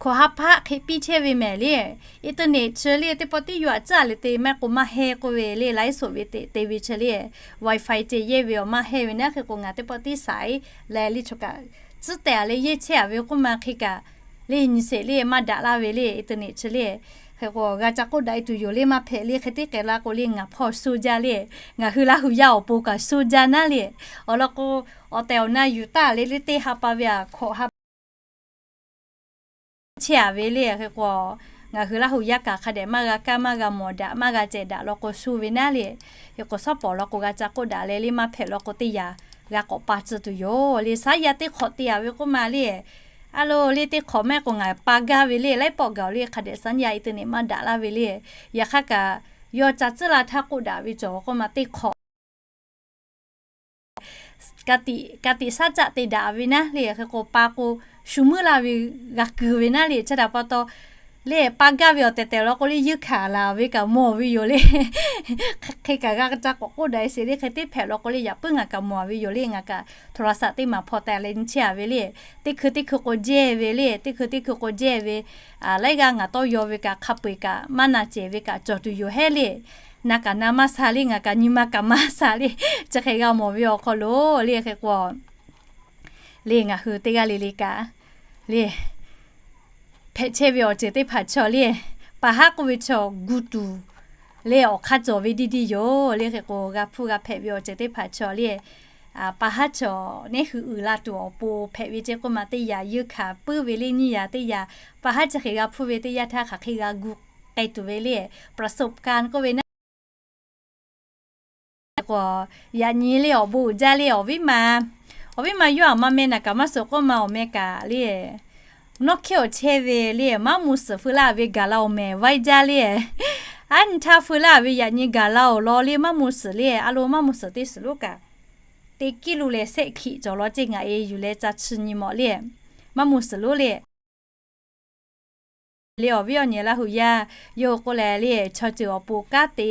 hkawꞈ ha pa hk'e piˇ chehˇ ve mehˍ le. Internet chi le teˇ pawˆ tiˉ yaw aꞈ caˇ le te maˇ k'o maˇ heˆ k'oˆ ve le, ไลฟ์สด ve te te ve chi le, wifi ceh yehˇ ve awˬ maˇ heˆ ve naˉ. Hk'e k'o ngaˬ teˇ pawˆ tiˉ saiˍ leh le chaw kaꞈ tcuhˉ tehꞈ-a leh yehˇ chehˇ-a ve k'oˆ ma hk'e kaꞈ le nyi sheˍ le maˇ daꞈ laˇ ve le. Internet chi le hk'e k'o g'a ca k'oˆ daꞈ-e tuˬ yoˬ le. Maˇ hpehꞈ le hk'e teˇ k'ehꞈ la k'o le ngaˬ hpawˇ sho jaˇ le. Ngaˬ hui Laˇ hu yaˇ awˬ pon kaꞈ sho jaˇ naˉ le. Awˬ lawn k'o, awˬ tehˬ awˬ na yuˬ taˍ le le teˇ ha pa ve-a hkawꞈ ha chehˇ-a ve le. Hk'e k'o ngaˬ hui Laˇ hu yaˇ kaꞈ hk'a dehꞈ maˇ g'a kaˇ maˇ g'a mawˬ daꞈ maˇ g'a cehˬ daꞈ law k'o sho ve naˉ le. Hk'e k'o shawˉ pawˍ law k'o g'a ca k'oˆ daꞈ leh le maˇ hpehꞈ law k'o teˇ yaꞈ g'a k'awꞈ pa tcuh tuˬ yoˬ le. Shaˉ yaˇ teˇ hk'awꞈ te-a ve k'oˆ ma le, a lo le teˇ hk'awꞈ maˇ k'o ngaˬ pa gaˇ ve le. Laiˉ pawˆ gaˬ-oˬ le hk'a dehꞈ shaˉ yaˇ internet maˇ daꞈ laˇ ve le. Yaꞈ hk'aˇ kaꞈ yawˇ ca tcuhˉ la htaˇ k'oˆ daꞈ ve cawˬ k'oˆ ma teˇ hk'awꞈ ka tiꞈ shaˉ caˆ te daꞈ ve naˉ le. Hk'e k'o pa k'o shu meuˉ laˇ ve g'a kuiˬ ve naˉ le. Chi htaꞈ pa taw le pa gaˇ ve awˬ tehˬ tehˬ law k'o le yeunˇ hkanˍ laˬ ve kaꞈ mawˬ ve yoˬ le. Hk'e kaꞈ g'a ca k'awꞈ k'oˆ daꞈ sheˍ le. Hk'e teˇ hpehꞈ law k'o le yaꞈ puiˉ ngaˬ kaꞈ mawˬ ve yoˬ le. Ngaˬ kaꞈ โทรศัพท์ teˇ maˬ hpaw taˍ leh nyi chehˇ-a ve le. Teˇ hkui teˇ hkui k'o jehˇ ve le. Teˇ hkui teˇ hkui k'o jehˇ ve laiˉ g'aˇ ngaˬ tawˇ yaw ve kaꞈ hk'a peu-eˬ kaꞈ maˇ na cehˬ ve kaꞈ cawˬ tuˬ yoˬ hehˉ le. Na kaꞈ na maˇ sha le, ngaˬ kaꞈ nyi ma kaꞈ maˇ sha le. Chi hk'e g'a mawˬ ve awˬ hk'aw lo le hk'e k'o le ngaˬ hui teˇ g'aˇ le le kaꞈ le hpehꞈ chehˇ ve awˬ ceuˬ teˇ hpaˍ chaw le, pa haˉ k'oˆ ve chaw gu tuˬ le awˬ hk'aˇ cawˬ ve diˇ diˇ yoˬ le. Hk'e k'o g'a hpuˇ g'a hpehꞈ ve awˬ ceuˬ teˇ hpaˍ chaw le, pa haˉ chaw neˇ hui uiˍ la tuˬ awˬ pon hpehꞈ ve ceˇ k'oˆ ma teˇ yaꞈ yeunˇ hkanˍ puiˉ ve le nyiˇ yaꞈ teˇ yaꞈ pa haˉ chi hk'e g'a hpuˇ ve teˇ yanˇ htaˇ hk'aˬ hk'e g'a gu k'ai tuˬ ve le, ประสบการณ์ k'oˆ ve naˉ. K'o yaꞈ nyi le awˬ bon uiˍ jaˇ le awˬ viˉ ma, awˬ viˉ ma yawˇ aˬ ma meh naˍ kaꞈ maˇ suhˍ k'oˆ ma awˬ meh kaꞈ le, nawˉ hkiˉ awˬ chehˇ ve le maˇ muˍ suhˍ feu laˇ ve gaˬ la awˬ mehˍ vaiˇ jaˇ le. Aˉ nyi htaˇ feu laˇ ve yaꞈ nyi gaˬ la awˬ lawn le maˇ muˍ suhˍ le a lo maˇ muˍ suhˍ teˇ suhˍ lonˉ kaꞈ teˇ kiˇ lo leh sehˆ hkiꞈ cawˬ law ceˇ ngaˬ e yuˬ leh ca chi nyi mawˬ le, maˇ muˍ suhˍ lonˉ le le awˬ viˉ awˬ nyi Laˇ hu yaˇ, yawˇ hui k'oˆ leh le chaw ceuˬ awˬ pon kanˉ te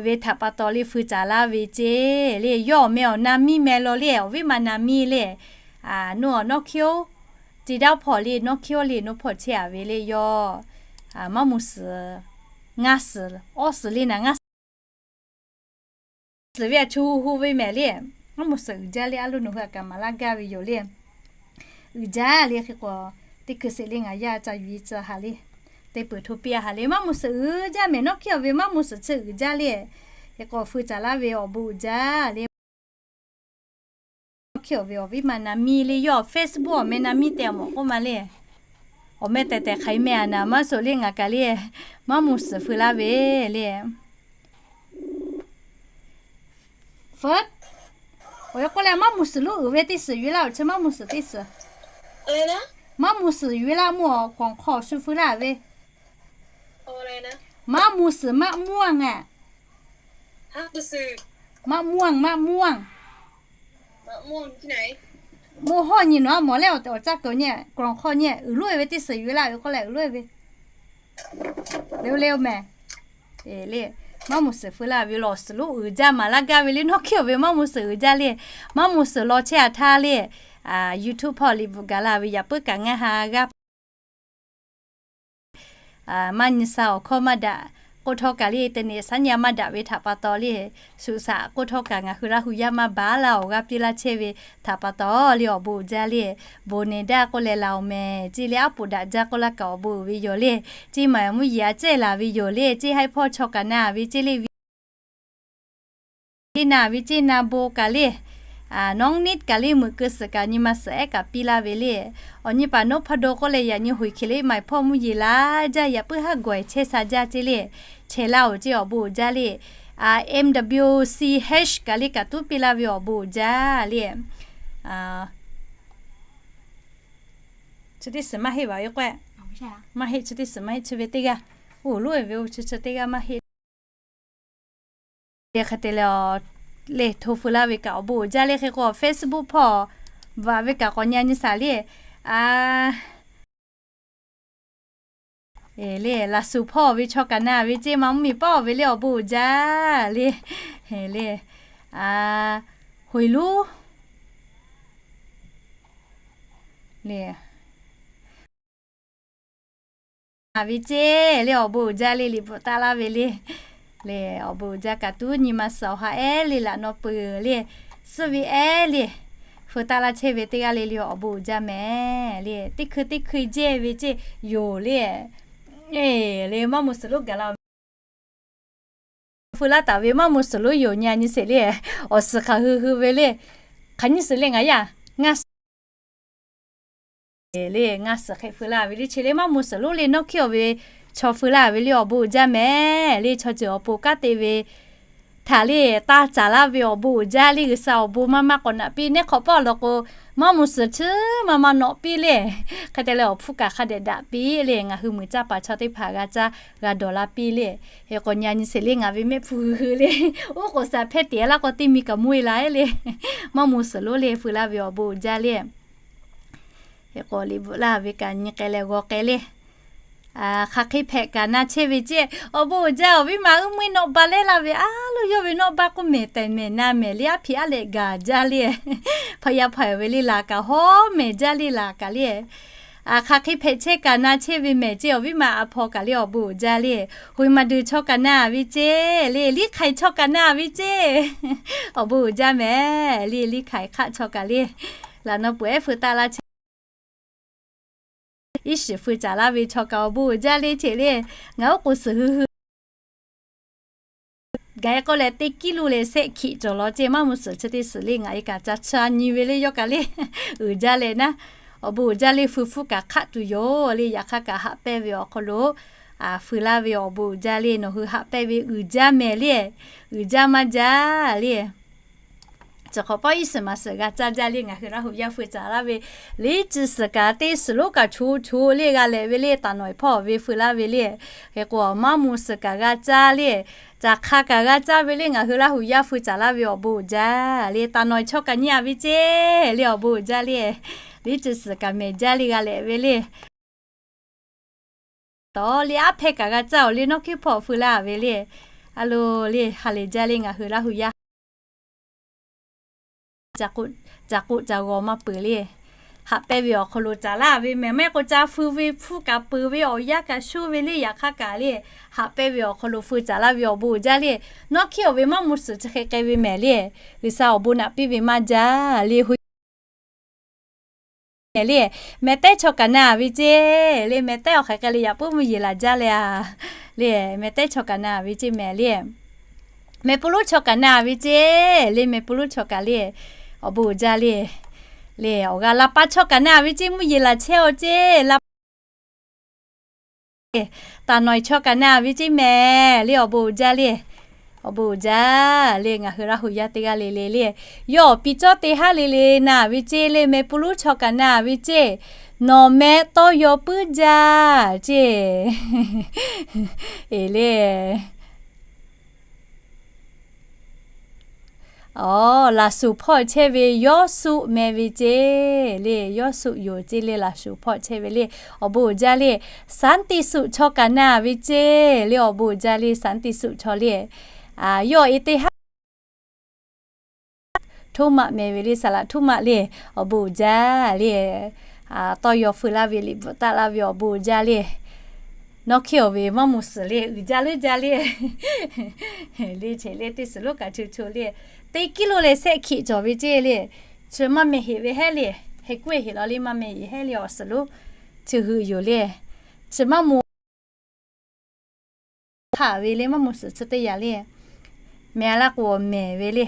ve htaꞈ pa taw le feu caˍ laˇ ve ceˇ le. Yawˇ awˬ meh awˬ na miˇ meh law le awˬ viˉ ma na miˇ le, nawˇ nawˉ hkiˉ oˬ, ceˇ daˇ hpawˇ le nawˉ hkiˉ oˬ le nawˉ hpawˇ chehˇ-a ve le yawˇ maˇ muˍ suhˍ ngaˇ suhˍ awˇ suhˍ le naˍ ngaˇ suhˍ ve a chu hu ve mehˍ le. Maˇ muˍ suhˍ uiˍ jaˇ le a lo nawˬ hui aꞈ kaꞈ maˍ laˇ gaˇ ve yoˬ le. Uiˍ jaˇ le hk'e k'o teˇ hkui sheˍ le ngaˬ yaˇ ca yuˬ-e tcuh haˍ le, te peuˬ hto piˇ-a haˍ le. Maˇ muˍ suhˍ uiˍ jaˇ mehˍ nawˉ hkiˉ awˬ ve maˇ muˍ suhˍ chi uiˍ jaˇ le. Hk'e k'o feu caˍ laˇ ve awˬ bon uiˍ jaˇ le. Nawˉ hkiˉ awˬ ve awˬ viˉ ma na miˇ le yawˇ Facebook awˬ meh na miˇ te-a mawˬ k'oˆ ma le. Awˬ meh tehˬ tehˬ hk'aˬ e meh a naˍ maˇ suhˍ le ngaˬ kaꞈ le, maˇ muˍ suhˍ feu laˇ ve le. Feu, awˬ e k'oˆ leh maˇ muˍ suhˍ lonˉ uiˍ ve teˇ suhˍ yuˬ-e laˇ awˬ chi maˇ muˍ suhˍ teˇ suhˍ. Maˇ muˍ suhˍ yuˬ-e laˇ mvuhˇ awˬ kawˬ hk'aw shu feu laˇ ve. Maˇ muˍ suhˍ maˇ mvuhˇ-a. Maˇ mvuhˇ-a maˇ mvuhˇ-a. Mvuhˇ hawˇ nyi nawˬ-a mawˬ leh awˬ caˇ keuˬ nyi kawˬ hk'aw nyi uiˍ lonˉ-e ve teˇ suhˍ yuˬ-e laˇ ve k'oˆ leh uiˍ lonˉ-e ve. Le le mehˍ. Le, maˇ muˍ suhˍ feu laˇ ve lawˬ suhˍ lonˉ uiˍ jaˇ maˍ laˇ gaˇ ve le nawˉ hkiˉ awˬ ve maˇ muˍ suhˍ uiˍ jaˇ le. Maˇ muˍ suhˍ law chehˇ-a htaˇ le YouTube hpawˇ liꞈ bvuhꞈ gaˬ la ve yaꞈ puiˉ kaꞈ ngaˇ ha g'aˇ maˇ nyi sha awˬ hkawˇ maˇ daꞈ k'oˆ htawˇ kaꞈ le, teˇ neꞈ saˉ nyi a maˇ daꞈ ve htaꞈ pa taw le, shuˍ shaꞈ k'oˆ htawˇ kaꞈ ngaˬ hui Laˇ hu yaˇ maˇ baˬ laˇ awˬ g'aˇ piˇ laˇ chehˇ ve htaꞈ pa taw le, awˬ bon uiˍ jaˇ le, Boneda k'oˆ leh laˬ oˬ mehˍ ceˇ le, aˉ poꞈ daꞈ jaˇ k'oˆ laˇ kaꞈ awˬ bon uiˍ ve yoˬ le, ceˇ maˬ mvuhˇ yeˬ a cehˇ laˬ ve yoˬ le, ceˇ haiˉ hpawˇ chaw kaꞈ na ve ceˇ le, ve le na ve ceˇ na bon kaꞈ le, nawˉ niˆ kaꞈ le meuꞈ keu suhˍ kaꞈ nyi ma suhˍ ehˉ kaꞈ piˇ laˇ ve le, awˬ nyi paˍ Nohpado k'oˆ leh yaꞈ nyi hoiˍ hkiˬ le maiˬ hpawˇ mvuhˇ yeˬ laˇ jaˇ, yaꞈ puiˉ haˉ gawˬ chehˇ sha jaˇ ceˇ le, chehˇ laˇ oˬ ceˇ awˬ bon uiˍ jaˇ le, MWCH kaꞈ le kaꞈ tuˉ piˇ laˇ ve awˬ bon uiˍ jaˇ le. Chi teˇ suhˍ maˇ heˆ vaˬ ve k'o, maˇ heˆ, chi teˇ suhˍ maˇ heˆ, chi ve teˇ g'aˇ, oˬ loˉ ve chi chi teˇ g'aˇ maˇ heˆ. Hk'e te leh, leh hto feu laˇ ve kaꞈ awˬ bon uiˍ jaˇ le. Hk'e k'o Facebook hpawˇ vaꞈ ve kaꞈ k'awꞈ nyi nyi shaˍ le. Le laˬ shuˍ hpawˇ ve chaw kaꞈ na ve ceˇ maˇ mvuhˇ miˬ pawˆ ve le awˬ bon uiˍ jaˇ le. Le hoꞈ luˉ le a ve ceˇ le awˬ bon uiˍ jaˇ le, liꞈ bvuhꞈ taˆ laˇ ve le. Le awˬ bon uiˍ jaˇ kaꞈ tuˉ nyi ma suhˍ awˬ ha ehˉ le laꞈ naw peuˬ le, suhˉ ve ehˉ le, feu taˆ laˇ chehˇ ve teˇ g'aˇ le le awˬ bon uiˍ jaˇ mehˍ le. Teˇ hkui teˇ hkui jehˇ ve ceˇ yoˬ le. Le maˇ mvuh suhˍ lonˉ gaˬ la feu laˇ taˍ ve maˇ mvuh suhˍ lonˉ yoˬ nyi a nyi sheˍ le. Awˬ suhˍ hk'aˬ hui hui ve le, hk'aˬ nyi sheˍ le ngaˬ yaˇ, ngaˇ le ngaˇ suhˍ hk'e feu laˇ ve le. Chi le maˇ mvuh suhˍ lonˉ le nawˉ hkiˉ awˬ ve chaw feu laˇ ve le awˬ bon uiˍ jaˇ mehˍ le. Chaw ceuˬ awˬ pon kanˉ te ve htaꞈ le taˇ caˍ laˇ ve awˬ bon uiˍ jaˇ le. G'uiˬsha awˬ bon maˇ maˇ k'awꞈ naꞈ piˇ, neˇ hk'awꞈ pawˆ lawˬ k'o maˇ mvuh suhˍ chi maˇ maˇ nawꞈ piˇ le. Hk'e te leh awˬ hpfuhˇ kaꞈ hk'a dehꞈ daꞈ piˇ le. Ngaˬ hui muiˬ caˇ paˍ chaw teˇ hpaˍ g'a caˇ g'a dawˬ la piˇ le. Hk'e k'o nyi a nyi sheˍ le ngaˬ ve mehˆ hpu hui hui le, oˉ k'oˍ saˍ hpehˇ teꞈ laˇ k'o teˇ mi kaꞈ mvuhˇ e la le. Maˇ mvuh suhˍ lonˉ le feu laˇ ve awˬ bon uiˍ jaˇ le. Hk'e k'o liꞈ bvuhꞈ laˇ ve kaꞈ nyi k'ai leh g'aw k'ai le. Hk'aˬ hk'e hpehꞈ kaꞈ na chehˇ ve ceˇ, awˬ bon uiˍ jaˇ awˬ viˉ ma uiˉ mvuhˇ naw ba lehˉ laˇ ve a loˬ yawˇ ve naw ba k'oˆ mehˍ tehˬ mehˍ na mehˍ le, aˉ hpiꞈ aˉ lehꞈ gaˬ jaˇ le. Hpaꞈ yaˇ hpaꞈ ve le laˬ kaꞈ hawˉ mehˍ jaˇ le laˬ kaꞈ le. Hk'aˬ hk'e hpehꞈ chehˇ kaꞈ na chehˇ ve mehˍ ceˇ awˬ viˉ ma a hpaw kaꞈ le awˬ bon uiˍ jaˇ le. Hoꞈ maˍ duˬ chaw kaꞈ na ve ceˇ le, liˇ hk'aiˬ chaw kaꞈ na ve ceˇ, awˬ bon uiˍ jaˇ mehˍ le. Liˇ hk'aiˬ hk'aˆ chaw kaꞈ le laꞈ naw peuˬ ehˉ feu taˆ laˇ chehˇ iˉ shiˍ feu caˍ laˇ ve chaw kaꞈ awˬ bon uiˍ jaˇ le ceˇ le. Ngaˬ oˉ k'oˍ suhˍ hui hui gaˬ e k'oˆ leh teˇ kiˉ luˇ leh sehˆ hkiꞈ cawˬ law ceˇ maˇ mvuh suhˍ chi teˇ suhˍ le ngaˬ e kaꞈ ca cha nyi ve le yawˇ kaꞈ le uiˍ jaˇ leh naˉ, awˬ bon uiˍ jaˇ le. Feu hpfuhˇ kaꞈ hk'aˆ tuˬ yoˬ le. Yaꞈ hk'aˇ kaꞈ haꞈ pehnˇ ve awˬ hk'aw lo feu laˇ ve awˬ bon uiˍ jaˇ le. Nawˬ hui haꞈ pehnˇ ve uiˍ jaˇ mehˍ le, uiˍ jaˇ maˇ jaˇ le. Chi hk'awꞈ pawˆ iˉ shiˍ maˍ shiˍ g'a caˇ jaˇ le. Ngaˬ hui Laˇ hu yaˇ feu caˍ laˇ ve liˇ chi suhˍ kaꞈ teˇ suhˍ lonˉ kaꞈ cho cho le g'a lehꞈ ve le. Taˍ nawˬ e hpawˇ ve feu laˇ ve le. Hk'e k'o maˇ mvuh suhˍ kaꞈ g'a caˇ le, caˬ hk'a kaꞈ g'a caˇ ve le. Ngaˬ hui Laˇ hu yaˇ feu caˍ laˇ ve awˬ bon uiˍ jaˇ le. Taˍ nawˬ e chaw kaꞈ nyi a ve ceˇ le awˬ bon uiˍ jaˇ le. Liˇ chi suhˍ kaꞈ mehˍ jaˇ le g'a lehꞈ ve le. Tawˇ le aˉ hpehˇ kaꞈ g'a caˇ awˬ le nawˉ hkiˉ hpawˇ feu laˇ ve le. A lo le ha lehˬ jaˇ le ngaˬ hui Laˇ hu yaˇ caˬ k'oˆ caˬ g'aw maˇ peuˬ le. Haꞈ pehnˇ ve awˬ hk'aw lo caˍ laˇ ve mehˍ. Maˇ heˆ k'o ca feu ve hpfuhˇ kaꞈ peuˬ ve awˬ yanˇ kaꞈ shuˇ ve le. Yaꞈ hk'aˇ kaꞈ le haꞈ pehnˇ ve awˬ hk'aw lo feu caˍ laˇ ve awˬ bon uiˍ jaˇ le. Nawˉ hkiˉ awˬ ve maˇ mvuh suhˍ chi hk'e k'ai ve mehˍ le. G'uiˬsha awˬ bon naꞈ piˇ ve maˇ jaˇ le. Hui mehˍ le, mehˍ tehˉ chaw kaꞈ na ve ceˇ le. Mehˍ tehˉ awˬ hk'aˬ hk'e le yaꞈ puiˉ mvuhˇ yeˬ laˬ jaˇ leh a le. Mehˍ tehˉ chaw kaꞈ na ve ceˇ mehˍ le. Mehˍ pu lonˉ chaw kaꞈ na ve ceˇ le. Mehˍ pu lonˉ chaw kaꞈ le awˬ bon uiˍ jaˇ le. Le awˬ g'aˇ laˇ paˇ chaw kaꞈ na ve ceˇ mvuhˇ yeˬ laˬ chehˇ aw ceˇ laˇ Taˍ nawˬ e chaw kaꞈ na ve ceˇ mehˍ le awˬ bon uiˍ jaˇ le. Awˬ bon uiˍ jaˇ le ngaˬ hui Laˇ hu yaˇ teˇ g'aˇ le le le. Yawˇ awˬ pi cawˇ teˇ haˉ le le na ve ceˇ le. Mehˍ pu lonˉ chaw kaꞈ na ve ceˇ. Nawˬ meh tawˇ yaw puiˉ jaˇ ceˇ. Eˬ le. Aw, laˬ shuˍ hpawˇ chehˇ ve Yawˇsuˆ meh ve ceˇ le. Yawˇsuˆ yoˬ ceˇ le. Laˬ shuˍ hpawˇ chehˇ ve le. Awˬ bon uiˍ jaˇ le. Sanˉtiˍsuˆ chaw kaꞈ na ve ceˇ le. Awˬ bon uiˍ jaˇ le Sanˉtiˍsuˆ chaw le. Yawˇ e teˇ haˉ Htoˇmaꞈ meh ve le. Saˍ laꞈ Htoˇmaꞈ le. Awˬ bon uiˍ jaˇ le. Tawˇ yaw feu laˇ ve liꞈ bvuhꞈ taˆ laˇ ve awˬ bon uiˍ jaˇ le. Nawˇ hkiˇ awˬ ve maˇ moˍ suhˍ le, uiˍ jaˇ leuˉ jaˇ le. Le cheˬ le teˇ suhˍ lonˉ kaꞈ cho cho le, teˇ kiˇ lo leh sehˆ hkiˆ cawˬ ve ceˇ le. Chi maˇ meh heꞈ ve hehˉ le. Heh kuˉ heˍ law le maˇ meh heꞈ hehˉ le awˬ suhˍ lonˉ chi hui yoˬ le. Chi maˇ moˍ hk'aˬ ve le maˇ moˍ suhˍ chi teˇ yanˇ le. Meh laˇ k'o mehˬ ve le.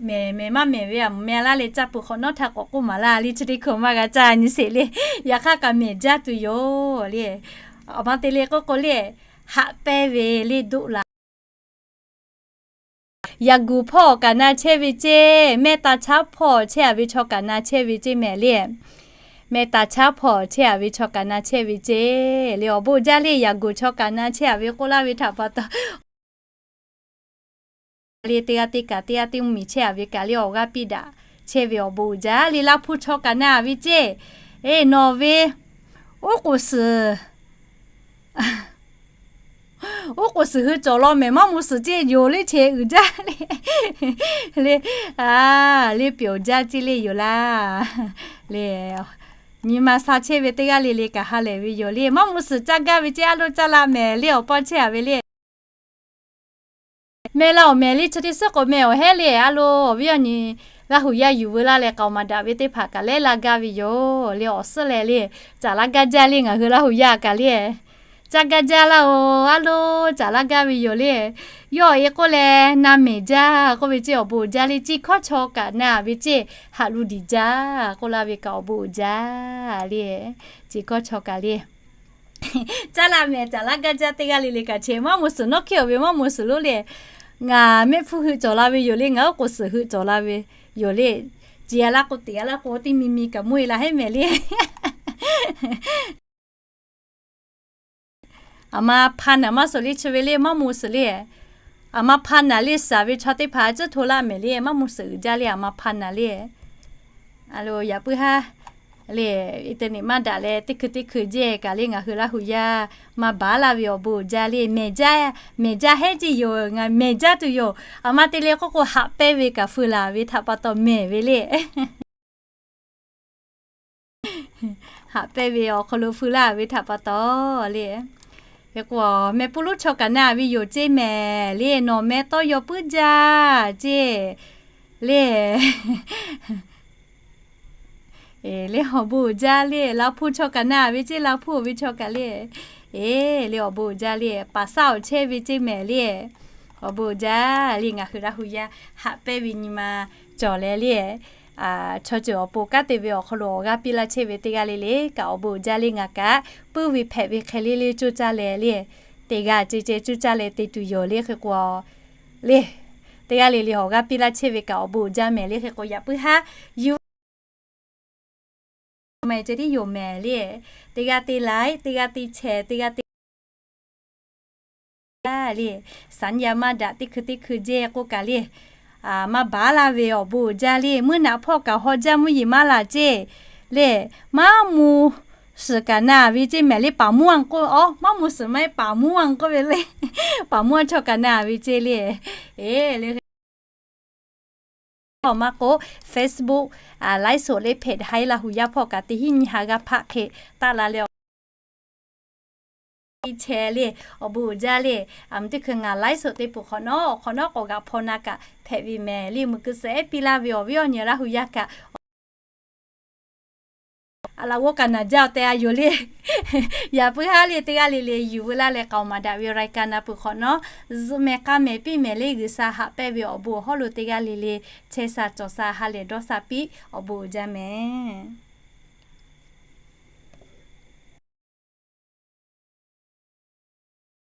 Mehˬ mehˬ maˇ mehˬ ve a, meh laˇ leh caˇ peuˬ hk'awꞈ nawˉ htaˇ k'awꞈ k'oˆ maˍ laˇ le, chi teˇ hkui maˇ g'a caˇ nyi sheˍ le. Yaꞈ hk'aˇ kaꞈ mehˬ jaˇ tuˬ yoˬ le. Awˬ ma te le k'oˆ k'o le, haꞈ pehnˇ ve le doˆ la. Yaꞈ guˬ hpawˇ awˬ kaꞈ na chehˇ ve ceˇ, mehˆ taˍ chaˉ hpawˇ chehˇ a ve chaw kaꞈ na chehˇ ve ceˇ mehˬ le. Mehˆ taˍ chaˉ hpawˇ chehˇ a ve chaw kaꞈ na chehˇ ve ceˇ le. Awˬ bon jaˇ le, yaꞈ guˬ chaw kaꞈ na chehˇ a ve k'oˆ laˇ ve htaꞈ pa taw le, teˇ g'aˇ teˇ kaꞈ teˇ g'aˇ teˇ mvuhˇ miˬ chehˇ a ve kaꞈ le awˬ g'aˇ piˇ daꞈ chehˇ ve awˬ bon uiˍ jaˇ le. Laˇ hpuˇ chaw kaꞈ na a ve ceˇ, e nawˬ ve oˉ k'oˍ suhˍ oˉ k'oˍ suhˍ hui cawˬ law mehˬ maˇ moˍ suhˍ ceˇ yoˬ le, cheˬ uiˍ jaˇ le. Le, a, le pyonˍ jaˇ ceˇ le yoˬ laˇ. Le, nyi ma sha chehˇ ve teˇ g'aˇ le le kaꞈ ha lehˬ ve yoˬ le. Maˇ moˍ suhˍ caˇ gaˇ ve ceˇ a lo caˇ la mehˬ le awˬ paw chehˇ a ve le. Meh laˇ awˬ mehˬ le chi teˇ suhˉ k'o meh awˬ hehˉ le a lo awˬ viˉ awˬ nyi Laˇ huˍ yaˇ yuˬ veu laˇ leh k'aoˍ maˍ daꞈ ve teˇ hpaˍ kaꞈ lehˉ laˇ gaˇ ve yoˬ le. Awˬ suhˉ leh le, caˍ laˇ gaˇ jaˇ le ngaˬ hui Laˇ huˍ yaˇ kaꞈ le. Caˇ gaˇ jaˇ laˇ oˬ a lo, caˍ laˇ gaˇ ve yoˬ le. Yawˇ awˬ e k'oˆ leh na mehˬ jaˇ k'oˆ ve ceˇ awˬ bon uiˍ jaˇ le. Ci hkawˉ chaw kaꞈ na ve ceˇ haꞈ lu diˍ jaˇ k'oˆ laˇ ve kaꞈ awˬ bon uiˍ jaˇ le. Ci hkawˉ chaw kaꞈ le caˇ la mehˬ caˍ laˇ gaˇ jaˇ teˇ g'aˇ le le kaꞈ cheˇ maˇ moˍ suhˍ nawˉ hkiˇ awˬ ve maˇ moˍ suhˍ lo le. Ngaˬ mehˆ hpfuhˇ hui cawˬ la ve yoˬ le, ngaˬ oˉ k'oˍ suhˍ hui cawˬ la ve yoˬ le. Ci a laˇ k'o teꞈ a laˇ k'o teˇ mi mi kaꞈ mvuhˇ e la hehˉ mehˬ le. Aˬ ma hpa naˍ maˇ suhˍ le chi ve le maˇ moˍ suhˍ le. Aˬ ma hpa naˍ le suhˍ ve chaw teˇ hpaˍ tcuhˉ hto laˇ mehˬ le maˇ moˍ suhˍ uiˍ jaˇ le aˬ ma hpa naˍ le. A lo yaꞈ puiˉ haˉ le, internet maˇ daꞈ leh teˇ hkui teˇ hkui jehˇ kaꞈ le ngaˬ hui Laˇ huˍ yaˇ maˇ baˬ laˇ ve awˬ bon uiˍ jaˇ le. Mehˬ jaˇ, mehˬ jaˇ hehˉ ceˇ yoˬ, ngaˬ mehˬ jaˇ tuˬ yoˬ. Aˬ ma te le k'oˆ k'o haꞈ pehnˇ ve kaꞈ feu laˬ ve htaꞈ pa taw mehˬ ve le. Haꞈ pehnˇ ve awˬ hk'aw lo feu laˇ ve htaꞈ pa taw le. Hk'e k'o, meh puˇ lonˉ chaw kaꞈ na ve yoˬ ceˇ mehˬ le, nawˬ meh tawˇ yaw puiˉ jaˇ ceˇ le. Le awˬ bon uiˍ jaˇ le, Laˇ hpuˇ chaw kaꞈ na ve ceˇ, Laˇ hpuˇ awˬ ve chaw kaꞈ le. E, le awˬ bon uiˍ jaˇ le, paˍ saˉ awˬ chehˇ ve ceˇ mehˬ le. Awˬ bon uiˍ jaˇ le, ngaˬ hui Laˇ huˍ yaˇ haꞈ pehnˇ ve nyi ma cawˬ leh le. Chaw ceuˬ awˬ pon kanˉ te ve awˬ hk'aw lo awˬ g'aˇ piˇ laˇ chehˇ ve teˇ g'aˇ le le kaꞈ awˬ bon uiˍ jaˇ le, ngaˬ kaꞈ puiˇ ve hpehꞈ ve hk'e le le coˇ caˇ leh le, teˇ g'aˇ ceh ceh coˇ caˇ leh te tuˬ yoˬ le. Hk'e k'o le, teˇ g'aˇ le le awˬ g'aˇ piˇ laˇ chehˇ ve kaꞈ awˬ bon uiˍ jaˇ mehˬ le. Hk'e k'o yaꞈ puiˉ haˉ yuˬ ma ceh tiˉ yoˬ mehˬ le. Teˇ g'aˇ te laiˉ, teˇ g'aˇ te chehˇ, teˇ g'aˇ te le, saˍ yaˇ maˇ daꞈ teˇ hkui teˇ hkui jehˇ k'oˆ kaꞈ le, maˇ baˬ laˇ ve awˬ bon uiˍ jaˇ le. Mvuhˇ naꞈ hpawˇ kaꞈ haw jaˇ mvuhˇ yeˬ maˇ laˬ ceˇ le. Maˇ moˍ suhˍ kaꞈ na ve ceˇ mehˬ le, paˍ mvuhˇ a k'oˆ, maˇ moˍ suhˍ maˇ heˆ paˍ mvuhˇ a k'oˆ ve le. Paˍ mvuhˇ a chaw kaꞈ na ve ceˇ le. E, le awˬ maˇ k'o, Facebook laiˉ soˍ le hpehꞈ haiˉ Laˇ huˍ yaˇ hpawˇ kaꞈ teˇ hinˉ nyi ha g'a hpaˆ hk'e taˆ la leh chehˇ le, awˬ bon uiˍ jaˇ le. Aˬ mvuhˇ teˇ hkui ngaˬ laiˉ soˍ te peuˬ hk'awꞈ nawˉ awˬ hk'awꞈ nawˉ k'awꞈ g'aꞈ hpaw na kaꞈ hpehꞈ ve mehˬ le. Meuꞈ keu suhˍ ehˉ piˇ laˇ ve awˬ viˉ awˬ nyi Laˇ huˍ yaˇ kaꞈ a laꞈ g'awˇ kaꞈ naˬ jaˇ awˬ tehˬ a yoˬ le. Yaꞈ puiˉ haˉ le teˇ g'aˇ le le yuˬ veu laˇ leh k'aoˍ maˍ daꞈ ve รายการ na peuˬ hk'awꞈ nawˉ, zuhꞈ mehˍ k'a mehˍ piˇ mehˍ le. G'uiˬ sha haꞈ pehnˇ ve awˬ bon awˬ hawˉ lo teˇ g'aˇ le le chehˇ sha cawˬ sha ha lehˬ dawˇ sha piˇ awˬ bon uiˍ jaˇ mehˬ.